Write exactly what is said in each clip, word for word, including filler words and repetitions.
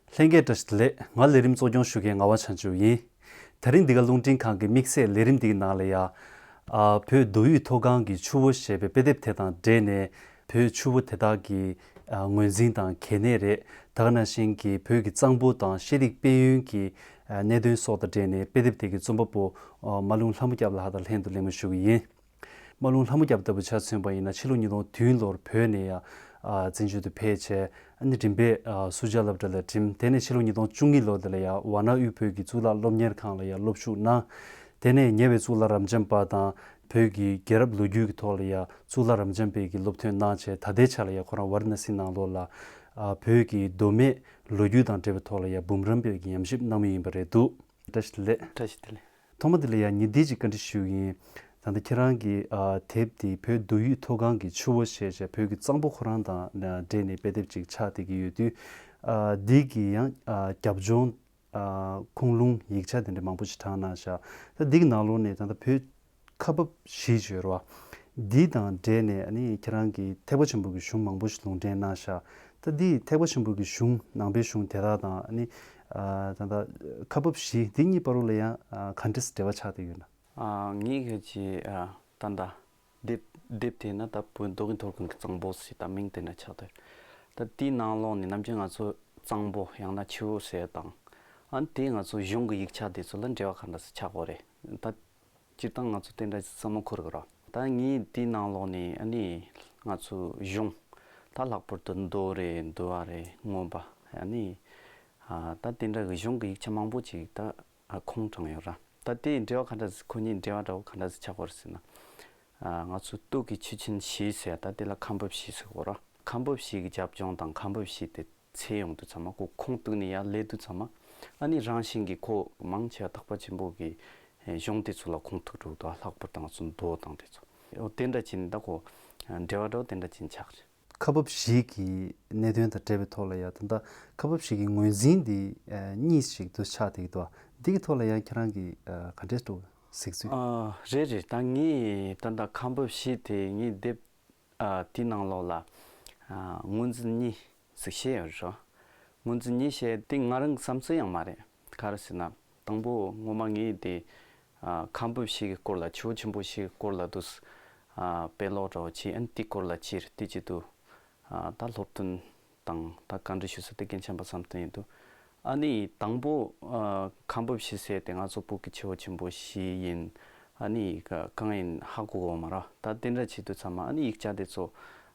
ལྷན་རྒྱས་བཀྲ་ཤིས་བདེ་ལེགས། ང་ལས་རིམ་གཙོ་སྐྱོང་ཞུ་མཁན་ངག་དབང་བྱང་ཆུབ་ཡིན། དེ་རིང་འདི་ག་རླུང་འཕྲིན་ཁང་གི་དམིགས་བསལ་ལས་རིམ་འདིའི་ནང་ལ་ཡ། ཨ། བོད་མདོ་དབུས་མཐོ་སྒང་གི་ཆུ་བོ་ཞེས་པའི་དཔེ་དེབ་དེ་དང་འབྲེལ་ནས། བོད་ཆུ་བོ་དེ་དག་གི་ཨ་ངོས་འཛིན་དང་གལ་གནད་རེད། ད་ག་ནང་བཞིན་གྱི་བོད་ཀྱི་གཙང་པོ་དང་ཤེས་རིག་དཔལ་ཡོན་གྱི་ཨ་གནད་དོན་སོགས་དང་འབྲེལ་ནས་དཔེ་དེབ་དེ་གི་རྩོམ་པ་པོ་ཨ་རྨ་ལུང་ལྷ་མོ་སྐྱབས་ལགས་དང་ལྷན་དུ་གླེང་མོལ་ཞུ་གི་ཡིན། རྨ་ལུང་ལྷ་མོ་སྐྱབས་ལྟ་བུ་ཆ་མཚོན་པ་ཡིན་ན། ཕྱི་ལོ་ཉིས་སྟོང་བདུན་ལོར་བོད་ནས་ཡ་ཨ་བཙན་བྱོལ་དུ་ཕེབས་བྱས། ཨ་ནི་མགྲིན་པའི་ཨ་སུ་ཇཱ་སློབ་གྲྭ་ལ་འགྲིམས། དེ་ནས་ཕྱི་ལོ་ཉིས་སྟོང་བཅུ་གཉིས་ལོ་དེ་ལ་ཡ་ཝཱ་ཎ་དབུས་བོད་ཀྱི་གཙུག་ལག་སློབ་གཉེར་ཁང་ལ་ཡ་སློབ་ཞུགས་གནང་། དེ་ནས་ཉེ་བའི་གཙུག་ལག་རབ་འབྱམས་པ་དང་བོད་ཀྱི་རྒྱལ་རབས་ལོ་རྒྱུས་ཀྱི་ཐོག་ལ་ཡ་གཙུག་ལག་རབ་འབྱམས་པའི་གི་སློབ་ཐོན་གནང་བྱས། ད་ལྟའི་ཆ་ལ་ཡ་ཁོ་རང་ཝཱ་ར་ཎ་སི་ནང་ལོགས་ལ་ཨ་བོད་ཀྱི་མདོ་སྨད་ལོ་རྒྱུས་དང་འབྲེལ་བའི་ཐོག་ལ་ཡ་འབུམ་རམས་པའི་གི་ཉམས་ཞིབ་གནང་མུས་ཡིན་པ་རེད་འདུག། བཀྲ་ཤིས་བདེ་ལེགས། བཀྲ་ཤིས་བདེ་ལེགས། ཐོག་མ་དེ་ལ་ཡང་ཉིན་འདི་ཅིག་བཀའ་འདྲི་ཞུ་གི་ཡིན། ད་ལྟ་ཁྱེད་རང་གི་ཨ་དེབ་དེ་བོད་མདོ་དབུས་མཐོ་སྒང་གི་ཆུ་བོ་ཞེས་བྱ། བོད་ཀྱི་གཙང་པོ་ཁོ་རང་དང་འབྲེལ་ནས་དཔེ་དེབ་ཅིག་ཆགས་བསྡད་ཀྱི་ཡོད་དུས། ཨ་འདི་གི་ཡང་ཨ་རྒྱབ་ལྗོངས་ཨ་ཁུངས་ལུང་ཡིག་ཆ་དེ་འདྲ་མང་པོ་ཞིག་དྲངས་གནང་ཤག། ད་འདི་གི་ནང་ལོགས་ནས་ད་ལྟ་བོད་ཁ་འབབ་བཞི་ཅིག་ཡོད་རེད་བ། འདི་དང་འབྲེལ་ནས་ཨ་ནི་ཁྱེད་རང་གིས་ཐེག་པ་ཆེན་པོ་གི་གཞུང་མང་པོ་ཞིག་ལུང་འདྲེན་གནང་ཤག། ད་འདི་ཐེག་པ་ཆེན་པོ་གི་གཞུང་ནང་པའི་གཞུང་དེ་དག་དང་ཨ་ནི་ཨ་ད་ལྟ་ཁ་འབབ་བཞི་འདི་གཉིས་བར་ལ་ཡང་ཨ་ག་འདྲས་འབྲེལ་བ་ཆགས་བསྡད་ཡོད་ན། ཨ་ངས་ཁ་ཅིག་ཨ་ད་ལྟ་དེབ་དེབ་དེ་ན་ད་བོད་མདོ་དབུས་མཐོ་སྒང་གི་གཙང་པོ་ཞེས་ད་མིང་དེ་འདྲ་ཆགས་བསྡད། ད་དེའི་ནང་ལོགས་ནས་ནམ་རྒྱུན་ང་ཚོ་གཙང་པོ་ཡང་ན་ཆུ་བོ་ཟེར་དང་། ཨ་ནི་དེ་ང་ཚོ་གཞུང་གི་ཡིག་ཆ་དེ་ཚོ་ལ་འབྲེལ་བ་ག་འདྲ་ཞིག་ཆགས་ཀྱི་ཡོད་རེད། ད་སྤྱིར་བཏང་ང་ཚོ་དེ་འདྲ་ཞིག་བསམ་བློ་འཁོར་གི་རེད། ད་ངས་དེའི་ནང་ལོགས་ནས་ཨ་ནི་ང་ཚོ་གཞུང་ད་ལྷག་པར་དུ་མདོ་རེད། འདུལ་བ་རེད། མངོན་པ། ཨ་ནི་ཨ་ད་དེ་འདྲ་གི་གཞུང་གི་ཡིག་ཆ་མང་པོ་ཅིག་ད་ཨ་ཁུངས་དྲངས་ཡོད་ར། ད་དེའི་འབྲེལ་བ་ག་འདྲ་ཞིག་ཁོ་གཉིས་འབྲེལ་བ་འདྲ་བོ་ག་འདྲ་ཞིག་ཆགས་ཀྱི་ཡོད་རེད་ཟེར་ན། ཨ་ང་ཚོ་སྟོད་ཀྱི་ཆུ་ཆེན་བཞི་ཟེར། ད་དེ་ལ་ཁམས་ཕུབ་བཞི་ཟེར་གོ་ར། ཁམས་ཕུབ་བཞི་གི་རྒྱབ་ལྗོངས་དང་ཁམས་ཕུབ་བཞི་དེ་ཚད་ཡོང་དུས་ཚང་མ་ཁོ་ཁུངས་གཏུགས་ནས་ཡར་སླེབས་དུས་ཚང་མ། ཨ་ནི་རང་བཞིན་གྱིས་ཁོ་མང་ཆེ་བ་ཐེག་པ་ཆེན་པོ་གི་གཞུང་དེ་ཚོ་ལ་ཁུངས་གཏུགས་འགྲོ་གི་འདུག། ལྷག་པར་དུ་ང་ཚོ་མདོ་དང་དེ་ཚོ། འོ་དེ་འདྲ་བྱས་ནས་ད་ཁོ་འབྲེལ་བ་འདྲ་བོ་དེ་འདྲ་བྱས་ནས་ཆགས་རེད། ཁ་འབབ་བཞི་གི་གནད་དོན་དང་འབྲེལ་བའི་ཐོག་ལ་ཡང་ད་ལྟ་ཁ་འབབ་བཞི་གི་ངོས་འཛིན་འདི་ཨ་གཉིས་ཤིག་ཏུ་ཆགས་བསྡད་ཀྱི་འདུག། འདི་གི་ཐོག་ལ་ཡང་ཁྱེད་རང་གིས་ཨ་ག་འདྲས་འདྲ་གཟིགས་ཚུལ། ཨ་རེད་རེད། ད་ངས་ད་ལྟ་ཁམས་ཕུབ་བཞི་དེ་ངའི་དེབ་ཨ་དེའི་ནང་ལོགས་ལ་ཨ་ངོས་འཛིན་གཉིས་ཟིག་བྱས་ཡོད་རེད། ངོས་འཛིན་གཉིས་བྱས་དེ་ང་རང་བསམ་ཚུལ་ཡང་མ་རེད། ག་རེ་ཟེར་ན། དང་པོ་ངོ་མ་ངས་དེ་ཨ་ཁམས་ཕུབ་བཞི་གི་སྐོར་ལ། ཆུ་བོ་ཆེན་པོ་བཞི་གི་སྐོར་ལ་དུ་ཨ་དཔེ་ཀློག་འདྲ་བོ་བྱས། ཨ་ནི་དེའི་སྐོར་ལ་ཅིག་རེད། དེ་བྱེད་དུས་ཨ་ད་སློབ་སྟོན་དང་ད་བཀའ་འདྲི་ཞུ་ས་དེ་རྒན་ཆེན་པ་བསམ་གཏན་ཡིན་འདུག། ཨ་ནི་དང་པོ་ཨ་ཁམས་ཕུབ་བཞི་ཟེར་དེ་ང་ཚོ་བོད་ཀྱི་ཆུ་བོ་ཆེན་པོ་བཞི་ཡིན། ཨ་ནི་ག་གང་ཡིན་ཧ་གོ་གི་ཡོད་མ་རེད། ད་དེ་འདྲ་བྱེད་དུས་ཚང་མ་ཨ་ནི་ཡིག་ཆ་དེ་ཚོ་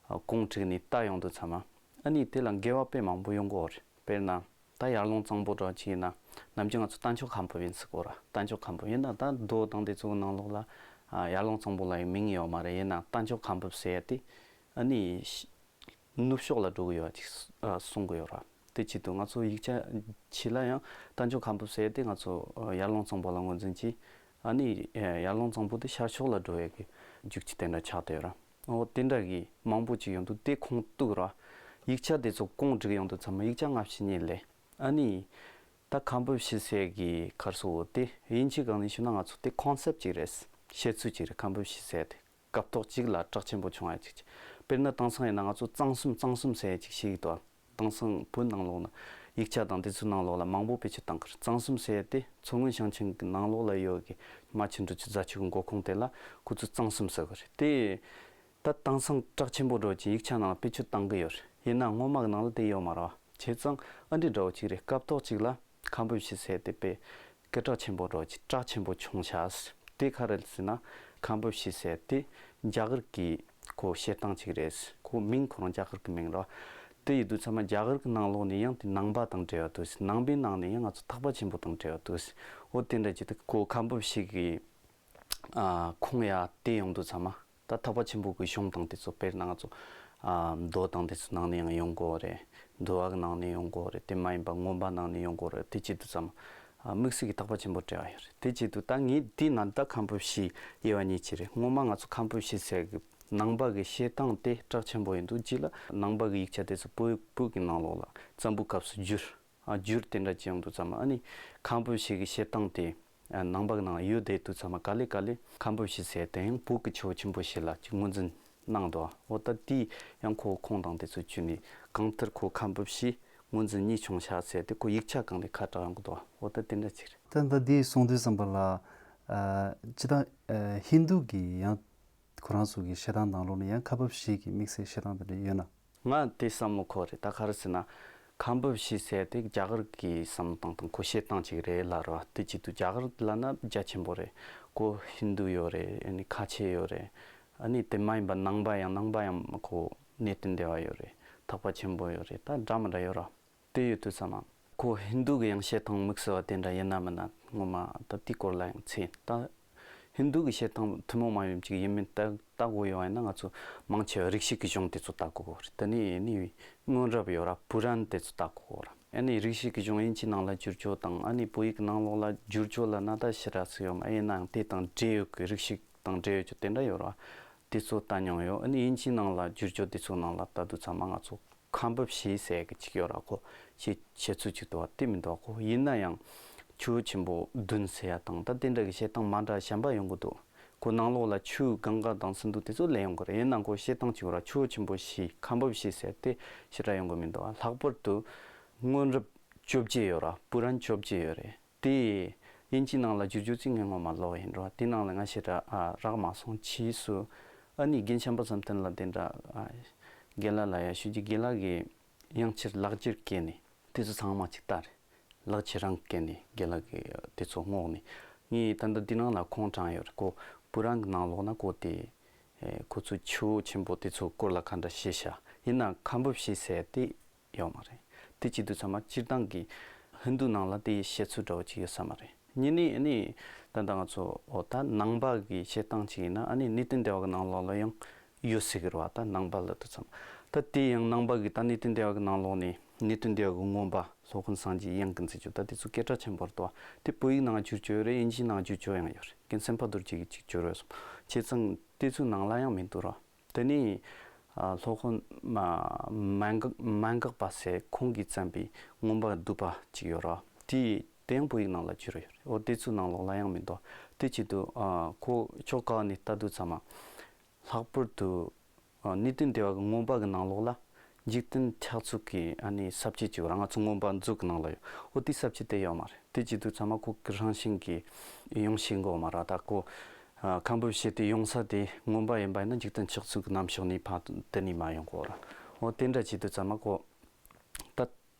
ཨ་ཁུངས་བསྒྲིགས་ནས་ལྟ་ཡོང་དུས་ཚང་མ། ཨ་ནི་དེ་ལ་འགལ་བ་དཔེ་མང་པོ་ཡོང་གི་ཡོད་རེད། དཔེར་ན། ད་ཡར་ཀླུང་གཙང་པོ་འདྲ་བོ་ཅིག་ཡིན་ན། ནམ་རྒྱུན་ང་ཚོ་རྟ་མཆོག་ཁམས་ཕུབ་ཡིན་ཟེར་གོ་ར། རྟ་མཆོག་ཁམས་ཕུབ་ཡིན་ན་ད་མདོ་དང་དེ་ཚོའི་ནང་ལོགས་ལ་ཨ་ཡར་ཀླུང་གཙང་པོ་ལབ་ཡག་མིང་ཡོད་མ་རེད། ཡིན་ན་རྟ་མཆོག་ཁམས་ཕུབ་ཟེར་ཡག་དེ་ཨ་ནི་ཤ་ནུབ་ཕྱོགས་ལ་འགྲོ་གི་ཡོད་ཅིག་ཨ་གསུང་གི་ཡོད་ར། དེ་བྱེད་དུས་ང་ཚོ་ཡིག་ཆ་ཕྱི་ལ་ཡང་རྟ་མཆོག་ཁམས་ཕུབ་ཟེར་ཡག་དེ་ང་ཚོ་ཨ་ཡར་ཀླུང་གཙང་པོ་ལ་ངོས་འཛིན་བྱས། ཨ་ནི་ཨ་ཡར་ཀླུང་གཙང་པོ་དེ་ཤར་ཕྱོགས་ལ་འགྲོ་ཡག་གི་རྒྱུག་ཆུ་དེ་འདྲ་ཆགས་བསྡད་ཡོད་ར། འོ་དེ་འདྲ་གི་མང་པོ་ཅིག་ཡོང་དུས་དེ་ཁུངས་གཏུགས་ར། ཡིག་ཆ་དེ་ཚོ་ཁུངས་བསྒྲིགས་ཡོང་དུས་ཚང་མ་ཡིག་ཆ་སྔ་ཕྱི་གཉིས་ལས། ཨ་ནི་ད་ཁམས་ཕུབ་བཞི་ཟེར་གི་ག་རེ་ཟེར་དགོས། དེ་དབྱིན་ཇིའི་སྒང་ནས་ཞུས་ན་ང་ཚོ་དེ་ཁོན་སེབ་ཅིག་རེད། བཤད་ཚུལ་ཅིག་རེད། ཁམས་ཕུབ་བཞི་ཟེར་དེ་སྐབས་ཐོག་ཅིག་ལ་གྲགས་ཆེན་པོ་བྱུང་ཡག་ཅིག་ཅིག། དཔེར་ན་དེང་སང་ཡིན་ན་ང་ཚོ་གཙང་གསུམ་གཙང་གསུམ་ཟེར་ཡག་ཅིག་བཤད་ཀྱི་འདུག། དེང་སང་བོད་ནང་ལོགས་ན་ཡིག་ཆ་དང་དེ་ཚོའི་ནང་ལོགས་ལ་མང་པོ་བེད་སྤྱོད་བཏང་གི་རེད། གཙང་གསུམ་ཟེར་ཡག་དེ་མཚོ་སྔོན་ཞིང་ཆེན་གྱི་ནང་ལོགས་ལ་ཡོད་གི་རྨ་ཆུ་འབྲི་ཆུ་རྫ་ཆུ་གི་མགོ་ཁུངས་དེ་ལ་ཁོ་ཚོས་གཙང་གསུམ་ཟེར་གི་རེད། དེ་ད་དེང་སང་གྲགས་ཆེན་པོ་འདྲ་བོ་ཅིག་ཡིག་ཆ་ནང་ལ་བེད་སྤྱོད་བཏང་གི་ཡོད་རེད། ཡིན་ན་སྔོན་མ་གི་ནང་ལ་དེ་ཡོད་མ་རེད་བ། བྱས་ཙང་ཨ་འདྲ་འདྲ་བོ་ཅིག་རེད། སྐབས་ཐོག་ཅིག་ལ་ཁམས་ཕུབ་བཞི་ཟེར་དེ་དཔེ་སྐད་གྲགས་ཆེན་པོ་འདྲ་བོ་ཅིག་གྲགས་ཆེན་པོ་བྱུང་ཤག། དེ་ག་རེ་རེད་ཟེར་ན། ཁམས་ཕུབ་བཞི་ཟེར་དེ་རྒྱ་གར་གྱི་ཁོ་བཤད་སྟངས་ཅིག་རེད། ཁོ་མིང་ཁོ་རང་རྒྱ་གར་གྱི་མིང་རེད། དེ་ཡིན་དུས་ཚང་མ་རྒྱ་གར་གྱི་ནང་ལོགས་ནས་ཡང་དེ་ནང་པ་དང་འབྲེལ་བ་འདུག་ཟེར། ནང་པའི་ནང་ནས་ཡང་ང་ཚོ་ཐེག་པ་ཆེན་པོ་དང་འབྲེལ་བ་འདུག་ཟེར། འོ་དེ་འདྲ་ཅིག་དེ་ཁོ་ཁམས་ཕུབ་བཞི་གི་ཨ་ཁུངས་ཡ་དེ་ཡོང་དུས་ཚང་མ། ད་ཐེག་པ་ཆེན་པོ་གི་གཞུང་དང་དེ་ཚོ་དཔེར་ན་ང་ཚོ་ཨ་མདོ་དང་དེ་ཚོ་ནང་ནས་ཡང་ཡོང་གི་ཡོད་རེད། འདུལ་བ་གི་ནང་ནས་ཡོང་གི་ཡོད་རེད། དེ་མ་ཡིན་པ་མངོན་པ་ནང་ནས་ཡོང་གི་ཡོད་རེད། དེ་བྱེད་དུས་ཙམ་ཨ་དམིགས་བསལ་གྱི་ཐེག་པ་ཆེན་པོ་འབྲེལ་བ་ཡོད་རེད། དེ་བྱེད་དུས་ད་ངས་འདི་ན་ད་ཁམས་ཕུབ་བཞི་དབྱེ་བ་གཉིས་ཅིག་རེད། སྔོན་མ་ང་ཚོ་ཁམས་ཕུབ་བཞི་ཟེར་གི་ནང་པ་གི་བཤད་སྟངས་དེ་གྲགས་ཆེན་པོ་ཡིན་འདུག། རྗེས་ལ་ནང་པ་གི་ཡིག་ཆ་དེ་ཚོ་བོད་བོད་ཀྱི་ནང་ལོགས་ལ་བཙན་པོའི་སྐབས་སུ་བསྒྱུར། ཨ་བསྒྱུར་དེ་འདྲ་ཅིག་ཡོང་དུས་ཙམ་ཨ་ནི་ཁམས་ཕུབ་བཞི་གི་བཤད་སྟངས་དེ་ཨ་ནང་པ་གི་ནང་ཡོད་བསྡད་དུས་ཙམ་ག་ལེ་ག་ལེ་ཁམས་ཕུབ་བཞི་ཟེར་དེ་ཡང་བོད་ཀྱི་ཆུ་བོ་ཆེན་པོ་བཞི་ལ་ཅིག་ངོས་འཛིན་གནང་འདུག། འོ་ད་དེ་ཡང་ཁོ་ཁུངས་དང་དེ་ཚོ་བརྒྱུད་ནས་གང་ལྟར་ཁོ་ཁམས་ཕུབ་བཞི་ ངོས་འཛིན་གཉིས་བྱུང་ཤག་ཟེར་དེ་ཁོ་ཡིག་ཆ་སྒང་ནས་ཁ་གྲག་ཡོང་གི་འདུག་འོ་ད་དེ་འདྲ་ཅིག་རེད། ད་ད་འདི་གསུང་དུས་ཙམ་པ་ལ་ཨ་སྤྱིར་བཏང་ཨ་ཧིན་དུ་གི་ཡང་ཁོ་རང་ཚོ་གི་བཤད་སྟངས་ནང་ལོགས་ནས་ཡང་ཁ་འབབ་བཞི་གི་དམིགས་བསལ་བཤད་སྟངས་དེ་འདྲ་ཡོད་ན། ང་དེ་བསམ་བློ་འཁོར་རེད། ད་ག་རེ་ཟེར་ན། ཁ་འབབ་བཞི་ཟེར་དེ་རྒྱ་གར་གྱི་བསམ་བློ་བཏང་སྟངས་ཁོ་བཤད་སྟངས་ཅིག་རེད་ལབ་ར། དེ་བྱེད་དུས་རྒྱ་གར་ལབ་ན་རྒྱ་ཆེན་པོ་རེད། ཁོ་ཧིན་དུ་ཡོད་རེད། ཨ་ནི་ཁ་ཆེ་ཡོད་རེད། ཨ་ནི་དེ་མ་ཡིན་པ་ནང་པ་ཡང་ནང་པ་ཡང་ཁོ་གནས་བརྟན་སྡེ་བ་ཡོད་རེད། ཐེག་པ་ཆེན་པོ་ཡོད་རེད། ད་འདྲ་མི་འདྲ་ཡོད་ར། དེ་ཡོད་དུས་ཙམ་མ། ཁོ་ཧིན་དུ་གི་ཡང་བཤད་སྟངས་དམིགས་བསལ་བ་དེ་འདྲ་ཡིན་ན་མིན་ན་ངོ་མ་ད་དེའི་སྐོར་ལ་ཡང་ཚེ་ད། ཧིན་དུ་གི་བཤད་སྟངས་ཐུན་མོང་མ་ཡིན་ཅིག་ཡིན་མིན་ལྟ་ལྟ་དགོས་ཡོང་ཡིན་ན་ང་ཚོ་མང་ཆེ་བ་རིགས་ཤིག་གི་གཞུང་དེ་ཚོ་ལྟ་དགོས་རེད། དེ་ནས་ནི་སྔོན་རབས་ཡོད་ར་པུ་རན་དེ་ཚོ་ལྟ་དགོས་ར། ཨ་ནི་རིགས་ཤིག་གི་གཞུང་དབྱིན་ཇིའི་ནང་ལ་བསྒྱུར་བཅོས་དང་ཨ་ནི་བོད་ཡིག་གི་ནང་ལོགས་ལ་བསྒྱུར་བཅོས་ལ་ན་ད་ཞེ་དྲག་ཚིག་ཡོད་མ་ཡིན་ནའང་དེ་དང་འབྲེལ་ཡོད་ཀྱི་རིགས་ཤིག་དང་འབྲེལ་ཡོད་ཀྱི་དེ་འདྲ་ཡོད་ར། དེ་ཚོ་ལྟ་མྱོང་ཡོད། ཨ་ནི་དབྱིན་ཇིའི་ནང་ལ་བསྒྱུར་བཅོས་དེ་ཚོ་ནང་ལ་ལྟ་དུས་ཚང་མ་ང་ཚོ་ཁ་འབབ་བཞི་ཟེར་གི་ཅིག་ཡོད་ར། ཁོ་བཤད་བཤད་ཚུལ་ཅིག་འདུག་བ་དེ་མི་འདུག་ཁོ་ཡིན་ན་ཡང་ཆུ་བོ་ཆེན་པོ་བདུན་ཟེར་ཡ་དང་ད་དེ་འདྲ་གི་བཤད་སྟངས་མ་འདྲ་གཞན་པ་ཡོང་གི་འདུག་ཁོ་ནང་ལོགས་ལ་ཆུ་གངྒཱ་དང་སིན་དྷུ་དེ་ཚོ་ལེན་ཡོང་གི་རེད། ཡིན་ན་ཁོ་བཤད་སྟངས་ཅིག་ཡོད་ར། ཆུ་བོ་ཆེན་པོ་བཞི་ཁ་འབབ་བཞི་ཟེར་དེ་ཞེ་དྲག་ཡོང་གི་མི་འདུག་བ། ལྷག་པར་དུ་སྔོན་རབས་བཅོ་བརྒྱད་ཡོད་ར། པུ་རན་བཅོ་བརྒྱད་ཡོད་རེད། དེ་དབྱིན་ཇིའི་ནང་ལ་བསྒྱུར་བཅོས་ཅིག་ངས་སྔོན་མ་ཀློག་ཡིན་འགྲོ། དེ་ནང་ལ་ང་ཞེ་དྲག་ཨ་རག་མ་སོང་། ཕྱིས་སུ་ཨ་ནི་རྒན་བྱམས་པ་བསམ་གཏན་ལགས་དེ་འདྲ་ཨ་རྒན་ལགས་ལ་ཡ་ཞུ་རྒྱུ། རྒན་ལགས་ཀྱིས་ཡང་ཕྱིར་ལག་འཁྱེར་བཀལ་ནས་དེ་ཚོ་ཚང་མ་ཅིག་ལྟ་རེད། ལག་འཁྱེར་རང་བཀལ་ནས་རྒན་ལགས་ཀྱིས་དེ་ཚོ་བསྔོགས་ནས། ངས་ད་ལྟ་འདི་ནང་ལ་ཁུངས་དྲངས་ཡོད་རེད། ཁོ་པུ་རན་གྱི་ནང་ལོགས་ན་ཁོ་དེ་ཨེ་ཁོ་ཚོས་ཆུ་བོ་ཆེན་པོ་དེ་ཚོའི་སྐོར་ལ་ག་འདྲ་བཤད་ཤག་ཡིན་ན་ཁ་འབབ་བཞི་ཟེར་དེ་ཡོད་མ་རེད། དེ་བྱེད་དུས་ཚང་མ་སྤྱིར་བཏང་གི་ཧིན་དུ་ནང་ལ་དེའི་བཤད་ཚུལ་འདྲ་བོ་ཅིག་ཡོད་ས་མ་རེད། གཉིས་ནས་ཨ་ནི་ད་ལྟ་ང་ཚོ་འོ་ད་ནང་པ་གི་བཤད་སྟངས་ཅིག་ཡིན་ན་ཨ་ནི་གནས་བརྟན་སྡེ་བ་གི་ནང་ལོགས་ལ་ཡང་ཡོད་སྲིད་གི་རེད་བ། ད་ནང་པ་ལབ་དུས་ཙམ་ད་དེ་ཡང་ནང་པ་གི་ད་གནས་བརྟན་སྡེ་བ་གི་ནང་ལོགས་ནས་གནས་བརྟན་སྡེ་བ་གི་མངོན་པ་སློབ་དཔོན་སངས་རྒྱས་དབྱངས་ཀྱིས་མཛད་རྒྱུ་ད་དེ་ཚོ་སྐད་གྲགས་ཆེན་པོ་རེད་དོ། དེ་བོད་ཡིག་ནང་བསྒྱུར་བཅོས་ཡོད་རེད། དབྱིན་ཇིའི་ནང་བསྒྱུར་བཅོས་ཡང་ཡོད་རེད། རྒན་སེམས་དཔའ་རྡོ་རྗེ་གིས་ཅིག་བསྒྱུར་བས་སོང་། བྱས་ཙང་དེ་ཚོའི་ནང་ལ་ཡང་མི་འདུག་ར། དེ་ནས་ཨ་སློབ་དཔོན་མ་མན་ངག་མན་ངག་པ་ཟེར་ཁོང་གིས་བརྩམས་པའི་མངོན་པ་བསྡུས་པ་ཅིག་ཡོད་ར། དེ་དེ་ཡང་བོད་ཡིག་ནང་ལ་བསྒྱུར་ཡོད་རེད། འོ་དེ་ཚོའི་ནང་ལོགས་ལ་ཡང་མི་འདུག་དེ་བྱེད་དུས་ཨ་ཁོ་ཕྱོགས་ག་ནས་ལྟ་དུས་ཙམ་མ་ལྷག་པར་དུ་ཨ་གནས་བརྟན་སྡེ་བ་གི་མངོན་པ་གི་ནང་ལོགས་ལ་འཇིག་རྟེན་ཆགས་ཚུལ་གྱི་ཨ་ནི་ས་བཅད་ཅིག་ཡོད་ར། ང་ཚོ་མངོན་པ་མཛོད་ཀྱི་ནང་ལ་ཡོད། འོ་དེ་ས་བཅད་དེ་ཡོད་མ་རེད། དེ་བྱེད་དུས་ཚང་མ་ཁོ་གི་རང་བཞིན་གྱིས་ཡོང་ཤེས་གི་ཡོད་མ་རེད། ད་ཁོ་ཨ་ཁ་འབབ་བཞི་དེ་ཡོང་ས་དེ་མངོན་པ་ཡིན་པ་ཡིན་ན་འཇིག་རྟེན་ཆགས་ཚུལ་གྱི་རྣམ་གཞག་ནས་ཕར་དེ་ནས་མར་ཡོང་གི་ཡོད་ར། འོ་དེ་འདྲ་བྱེད་དུས་ཚང་མ་ཁོ་ད་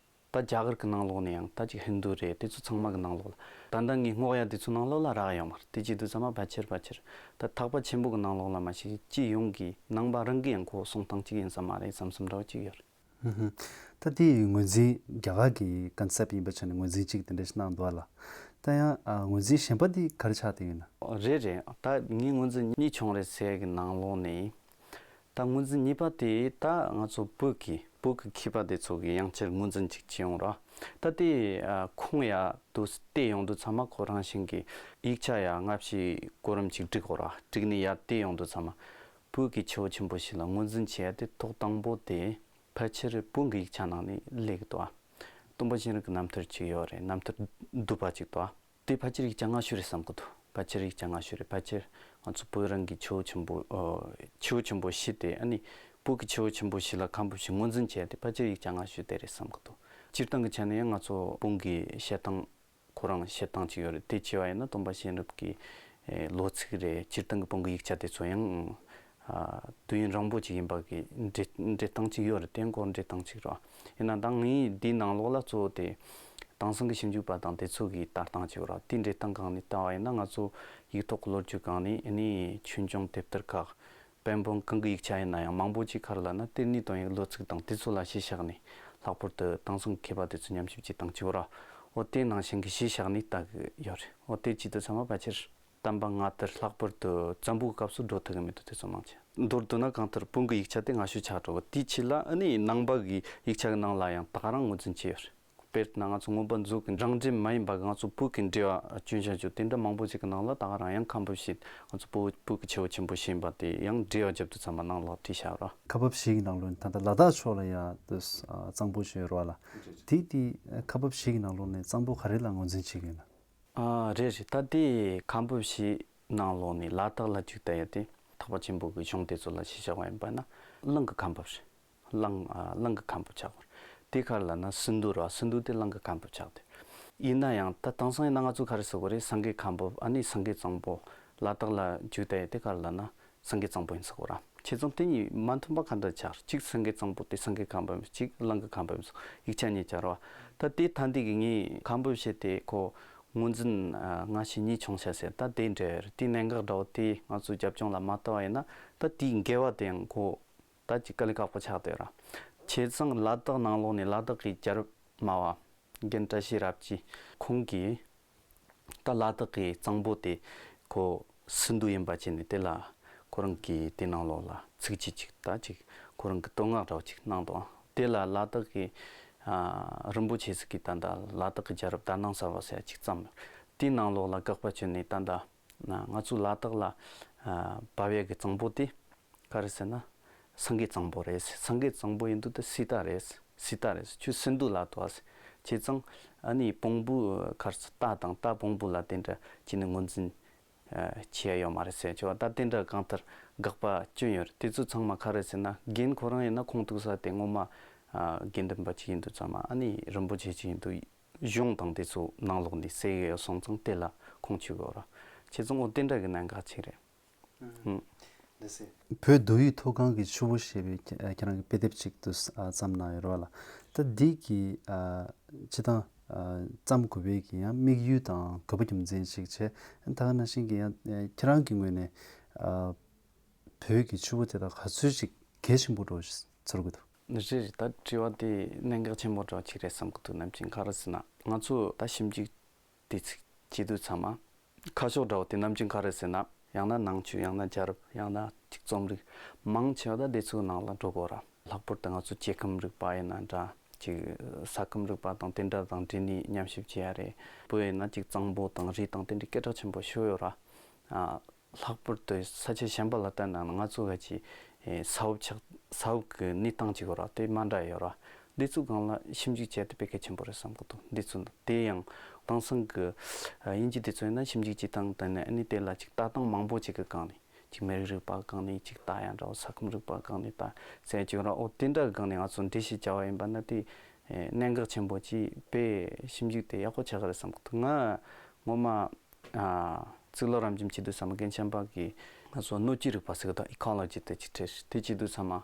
ད་རྒྱ་གར་གྱི་ནང་ལོགས་ནས་ཡང་ད་ཅིག་ཧིན་དུ་རེད། དེ་ཚོ་ཚང་མ་གི་ནང་ལོགས་ལ་ད་ལྟ་ངས་སྔོག་ཡ་དེ་ཚོའི་ནང་ལོགས་ལ་རག་ཡོད་མ་རེད། དེ་བྱེད་དུས་ཚང་མ་ཕལ་ཆེར་ཕལ་ཆེར་ད་ཐེག་པ་ཆེན་པོ་གི་ནང་ལོགས་ལ་མ་ཞིག་སྤྱི་ཡོངས་ཀྱི་ནང་པ་རང་གི་ཡང་ཁོ་གསུང་སྟངས་གཅིག་ཡིན་ས་མ་རེད་བསམ་བསམ་འདྲ་བོ་གཅིག་ཡོད་རེད། ཧུམ་ཧུམ། ད་དེའི་ངོས་འཛིན་རྒྱ་གར་གྱི་ཀོན་སེབ་ཡིན་པ་བྱས་ནས་ངོས་འཛིན་གཅིག་དེ་འདྲ་ཞིག་གནང་འདུག་ལ། ད་ཡང་ཨ་ངོས་འཛིན་གཞན་པ་དེ་ག་རེ་ཆགས་བསྡད་ཡོད་ན། རེད་རེད། ད་ངའི་ངོས་འཛིན་གཉིས་བྱུང་རེད་ཟེར་གི་ནང་ལོགས་ནས། ད་ངོས་འཛིན་གཉིས་པ་དེ་ད་ང་ཚོ་བོད་ཀྱི་བོད་ཀྱི་མཁས་པ་དེ་ཚོ་གི་ཡང་བསྐྱར་ངོས་འཛིན་ཅིག་བྱས་ཡོང་ར། ད་དེ་ཨ་ཁུངས་ཡ་དུ་བལྟས་ཡོང་དུས་ཚང་མ་ཁོ་རང་བཞིན་གྱི་ཡིག་ཆ་ཡ་སྔ་ཕྱི་གོ་རིམ་ཅིག་བསྒྲིགས་ཡོད་ར། བསྒྲིགས་ནས་ཡར་བལྟས་ཡོང་དུས་ཚང་མ་བོད་ཀྱི་ཆུ་བོ་ཆེན་པོ་བཞི་ལ་ངོས་འཛིན་བྱས་ཏེ་ཐོག་དང་པོ་དེ་ཕལ་ཆེར་བོན་གྱི་ཡིག་ཆ་ནང་ནས་སླེབས་ཀྱི་འདུག་ཨ། སྟོན་པ་གཤེན་རབ་ཀྱི་རྣམ་ཐར་ཅིག་ཡོད་རེད། རྣམ་ཐར་བསྡུས་པ་ཅིག་འདུག་ཨ། དེ་ཕལ་ཆེར་ཡིག་ཆ་སྔ་ཤོས་རེད་བསམ་གྱི་འདུག་ཕལ་ཆེར་ཡིག་ཆ་སྔ་ཤོས་རེད། ཕལ་ཆེར་ང་ཚོ་བོད་རང་གི་ཆུ་བོ་ཆེན་པོ་ཨ་ཆུ་བོ་ཆེན་པོ་བཞི་དེ་ཨ་ནི་བོད་ཀྱི་ཆུ་བོ་ཆེན་པོ་བཞི་ལ་ཁ་འབབ་བཞི་ངོས་འཛིན་བྱས་ཏེ་ཕལ་ཆེར་ཡིག་ཆ་སྔ་ཤོས་དེ་རེད་བསམ་གྱི་འདུག་སྤྱིར་བཏང་གི་ཆ་ནས་ཡང་ང་ཚོ་བོན་གྱི་བཤད་སྟངས་ཁོ་རང་བཤད་སྟངས་ཅིག་ཡོད་རེད། དེ་བྱས་པ་ཡིན་ན་སྟོན་པ་གཤེན་རབ་ཀྱི་ཨེ་ལོ་ཚིགས་རེད། སྤྱིར་བཏང་གི་བོན་གྱི་ཡིག་ཆ་དེ་ཚོ་ཡང་ཨ་དུས་ཡུན་རིང་པོ་ཅིག་ཡིན་པ་གི་འགྲེལ་འགྲེལ་སྟངས་ཅིག་ཡོད་རེད། དེ་སྐོར་འགྲེལ་སྟངས་ཅིག་རེད། ཡིན་ན་ད་ངས་འདིའི་ནང་ལོགས་ལ་གཙོ་བོ་དེ་དེང་སང་གི་ཞིབ་འཇུག་པ་དང་དེ་ཚོ་གི་ལྟ་སྟངས་ཅིག་རེད། དེའི་འགྲེལ་སྟངས་སྒང་ནས་ལྟ་བ་ཡིན་ན་ང་ཚོ་ཡིག་ཐོག་གི་ལོ་རྒྱུས་སྒང་ནས་ཨ་ནི་ཆོས་འབྱུང་དེབ་ཐེར་ཁག་པད་འབུམ་གང་གི་ཡིག་ཆ་ཡིན་ན་ཡང་མང་པོ་ཅིག་ག་རེ་ལབ་ན་གཏེར་སྣེའི་དོན་ཡིག་ལོ་ཚིགས་དང་དེ་ཚོ་ལ་གཞི་བཞག་ནས་ལྷག་པར་དུ་དེང་སང་མཁས་པ་དེ་ཚོ་ཉམས་ཞིབ་བྱེད་སྟངས་ཅིག་ར། འོ་དེ་ནང་བཞིན་གྱི་གཞི་བཞག་ནས་ལྟ་གི་ཡོད་རེད། འོ་དེ་བྱེད་དུས་ཚང་མ་ཕལ་ཆེར་བསྟན་པ་སྔ་དར་ལྷག་པར་དུ་བཙན་པོའི་སྐབས་སུ་འགྲོ་ཐུབ་ཀྱི་མི་འདུག་དེ་ཚོ་མང་ཆེ། མདོར་བསྡུ་ན་གང་ལྟར་བོན་གྱི་ཡིག་ཆ་དེ་སྔ་ཤོས་ཆགས་འགྲོ་གི། དེའི་ཕྱི་ལ་ཨ་ནི་ནང་པ་གི་ཡིག་ཆ་གི་ནང་ལ་ཡང་ད་ག་རང་ངོས་འཛིན་བྱས་ཡོད་རེད། དཔེར་ན་ང་ཚོ་མངོན་པ་མཛོད་ཀྱི་འབྲང་འབྲེལ་མ་ཡིན་པ་ང་ཚོ་བོད་ཀྱི་འགྲེལ་བ་ཅུང་ཞན་ཅུང་དེ་འདྲ་མང་པོ་ཞིག་གི་ནང་ལ་ད་ག་རང་ཡང་ཁམས་བུ་ཤིན་ང་ཚོ་བོད་བོད་ཀྱི་ཆེ་བོ་ཆེན་པོ་ཤིན་པ་དེ་ཡང་འགྲེལ་བ་རྒྱབ་དུས་ཚང་མ་ནང་ལོགས་བྲིས་བཞག་རོགས། ཁ་འབབ་བཞི་གི་ནང་ལོགས་ནས་ད་ལྟ་ལ་དྭགས་ཕྱོགས་ལ་ཡང་དུ་གཙང་པོ་ཞིག་ཡོད་རོགས་ལ། དེ་དེ་ཁ་འབབ་བཞི་གི་ནང་ལོགས་ནས་གཙང་པོ་ག་རེ་ལ་ངོས་འཛིན་བྱེད་ཀྱི་ཡོད་ན། ཨ་རེད་རེད། ད་དེ་ཁམས་བུ་ཤིན་ནང་ལོགས་ནས་ལ་དྭགས་ལ་བཅུག་ད་ཡ་དེ་ཐེག་པ་ཆེན་པོ་གི་གཞུང་དེ་ཚོ་ལ་གཞི་བཞག་པ་ཡིན་པ་ན་གླིང་གི་ཁམས་འབབ་རེད། གླིང་ཨ་གླིང་གི་ཁམས་འབབ་ཆགས་པ་རེད། དེ་ག་རེ་ལབ་ན་སིན་དྷུ་རེད་བ། སིན་དྷུ་དེ་གླིང་གི་ཁ་འབབ་ཆགས་ཏེ། ཡིན་ན་ཡང་ད་དེང་སང་ཡིན་ན་ང་ཚོ་ག་རེ་ཟེར་དགོས་རེད། སེང་གེ་ཁ་འབབ། ཨ་ནི་སེང་གེ་གཙང་པོ། ལ་དྭགས་ལ་རྒྱུག་བསྡད་ཡོད་དེ་ག་རེ་ལབ་ན་སེང་གེ་གཙང་པོ་ཡིན་ཟེར་དགོས་ར། བྱས་ཙང་དེ་གཉིས་མ་མཐུན་པ་ག་འདྲ་ཆགས། གཅིག་སེང་གེ་གཙང་པོ་དེ་སེང་གེ་ཁ་འབབ། གཅིག་གླིང་གི་ཁ་འབབ། ཡིག་ཆ་གཉིས་ཆ་རེད་བ། ད་དེ་ཐ་འདི་གི་ངས་ཁ་འབབ་བྱས་ཏེ་ཁོ་ངོས་འཛིན་ཨ་སྔ་ཕྱི་གཉིས་བྱུང་ཤག་ཟེར། ད་དེ་འདྲ་རེད། དེ་གནད་འགག་འདྲ་བོ་དེ་ང་ཚོའི་རྒྱབ་ལྗོངས་ལ་མ་ལྟ་བ་ཡིན་ན་ད་དེའི་འགལ་བ་དེ་ཡང་ཁོ་ད་ཅིག་དཀའ་ལས་ཁག་པོ་ཆགས་བསྡད་ར། བྱས་ཙང་ལ་དྭགས་ནང་ལོགས་ནས་ལ་དྭགས་ཀྱི་རྒྱལ་རབས་སྨྲ་བ་རྒན་བཀྲ་ཤིས་རབ་རྒྱས་ཁོང་གིས་ད་ལ་དྭགས་ཀྱི་གཙང་པོ་དེ་ཁོ་སིན་དྷུ་ཡིན་པ་བྱས་ནས་དེ་ལ་ཁོ་རང་གིས་དེ་ནང་ལོགས་ལ་ཚིགས་བཅད་ཅིག་ད་ཅིག་ཁོ་རང་གི་བསྟོད་བསྔགས་འདྲ་བོ་ཅིག་གནང་འདུག་དེ་ལ་ལ་དྭགས་ཀྱི་ཨ་རིན་པོ་ཆེ་ཟིག་གིས་ད་ལྟ་ལ་དྭགས་ཀྱི་རྒྱལ་རབས་དར་ནང་གསར་བ་ཟེར་ཡ་ཅིག་བརྩམས། དེའི་ནང་ལོགས་ལ་དགག་པ་བྱས་ནས་ད་ལྟ་ང་ཚོའི་ལ་དྭགས་ལ་ཨ་བབས་ཡ་གི་གཙང་པོ་དེ་ག་རེ་ཟེར་ན། སེང་གེ་གཙང་པོ་རེད། སེང་གེ་གཙང་པོ་ཡིན་དུས་ད་སི་ཏཱ་རེད། སི་ཏཱ་རེད། ཁྱོད་སིན་དྷུ་ལབ་འདུག་ཨ། བྱས་ཙང་ཨ་ནི་བོང་བུ་ག་རེ་ཟེར། རྟ་དང་རྟ་བོང་བུ་ལ་དེ་འདྲ་བྱས་ནས་ངོས་འཛིན་ཨ་བྱེད་ཡ་ཡོད་མ་རེད་ཟེར་ཆོག་ད་དེ་འདྲ་གང་ལྟར་དགག་པ་བསྐྱོན་ཡོད་རེད། དེ་ཚོ་ཚང་མ་ག་རེ་ཟེར་ན་རྒན་ཁོ་རང་ཡིན་ན་ཁུངས་གཏུགས་ས་དེ་ངོ་མ་ཨ་དགེ་འདུན་པ་ཅིག་ཡིན་དུས་ཙམ་མ་ཨ་ནི་རིན་པོ་ཆེ་ཅིག་ཡིན་དུས་གཞུང་དང་དེ་ཚོ་ནང་ལོགས་ནས་གསལ་ཡོད་སོང་ཙང་དེ་ལ་ཁུངས་ཆུད་དགོས་ར། བྱས་ཙང་འོ་དེ་འདྲ་གི་གནད་འགག་ཅིག་རེད། ཨང་། ལགས་སེ། བོད་མདོ་དབུས་མཐོ་སྒང་གི་ཆུ་བོ་ཞེས་པའི་ཁྱེད་རང་གི་དཔེ་དེབ་ཅིག་ཏུ་བརྩམས་གནང་ཡོད་རེད་བ་ལ། ད་འདི་གི་ཨ་སྤྱིར་བཏང་ཨ་བརྩམས་དགོས་པའི་གི་ཡང་དམིགས་ཡུལ་དང་དགོས་པ་རྒྱུ་མཚན་ཅིག་བྱས། ད་ག་ནང་བཞིན་གི་ཡང་ཁྱེད་རང་གི་ངོས་ནས་ཨ་བོད་ཀྱི་ཆུ་བོ་དེ་དག་ག་ཚོད་ཅིག་གལ་ཆེན་པོ་འདྲ་བོ་ཞིག་ཚོར་གི་འདུག་རེད་རེད། ད་དྲི་བ་དེ་གནད་འགག་ཆེན་པོ་འདྲ་བོ་ཅིག་རེད་བསམ་གི་འདུག་ནམ་རྒྱུན་ག་རེ་ཟེར་ན་ང་ཚོ་ད་ཞིབ་འཇུག་དེ་ཚིག་བྱེད་དུས་ཚང་མ་ཁ་ཕྱོགས་འདྲ་བོ་དེ་ནམ་རྒྱུན་ག་རེ་ཟེར་ན། ཡང་ན་ནང་ཆོས། ཡང་ན་རྒྱལ་རབས། ཡང་ན་ཅིག་རྩོམ་རིག་མང་ཆེ་བ་ད་དེ་ཚོའི་ནང་ལ་འགྲོ་དགོས་ར། ལྷག་པར་དུ་ང་ཚོ་སྐྱེ་ཁམས་རིག་པ་ཡིན་ན་འདྲ། ཅིག་ས་ཁམས་རིག་པ་དང་དེ་འདྲ་དང་འབྲེལ་ནས་ཉམས་ཞིབ་བྱེད་ཡ་རེད། བོད་ཡིན་ན་ཅིག་གཙང་པོ་དང་རི་དང་དེ་འདྲའི་སྐད་གྲགས་ཆེན་པོ་ཤོད་ཡོད་ར། ཨ། ལྷག་པར་དུ་ས་ཆ་གཞན་པ་ལ་ལྟ་ན་ང་ཚོ་ག་ཅིག་ས་འོག་ཆགས། ས་འོག་གི་གནས་སྟངས་ཅིག་ཡོད་ར། དེ་མ་འདྲ་ཡོད་ར། འདི་ཚོ་སྒང་ལ་ཞིབ་འཇུག་བྱས་ཏེ་དཔེ་གལ་ཆེན་པོ་རེད་བསམ་གི་འདུག་འདི་ཚོ་དེ་ཡང་དེང་སང་གི་ཨ་དབྱིན་ཇི་དེ་ཚོ་ཡིན་ན་ཞིབ་འཇུག་བྱེད་སྟངས་དང་ནི་ཨ་ནི་དེ་ལ་ཅིག་ལྟ་སྟངས་མང་པོ་ཅིག་གི་སྒང་ནས་ཅིག་མི་རིགས་རིག་པ་སྒང་ནས་ཅིག་ལྟ་ཡ་འདྲ་བོ། ས་ཁམས་རིག་པ་སྒང་ནས་ལྟ་ཟེར་ཅིག་ཡོད་ར། འོ་དེ་འདྲ་གི་སྒང་ནས་ང་ཚོ་འགྲེལ་བཤད་བྱ་བ་ཡིན་པ་ན་དེ་ཨེ་གནད་འགག་ཆེན་པོ་ཅིག་དཔེ་ཞིབ་འཇུག་དེ་ཡག་པོ་ཆགས་ཀྱི་རེད་བསམ་གི་འདུག་ང་ངོ་མ། ཨ། གཙུག་ལག་རབ་འབྱམས་བྱེད་དུས་ཙམ་རྒན་ཆེན་པ་གིས་ང་ཚོ་སྣོད་བཅུད་རིག་པ་ཟེར་གི་དང་ཨི་ཀོ་ལོ་ཇི་དེ་ཅིག་ཁྲིད། དེ་བྱེད་དུས་ཙམ་མ་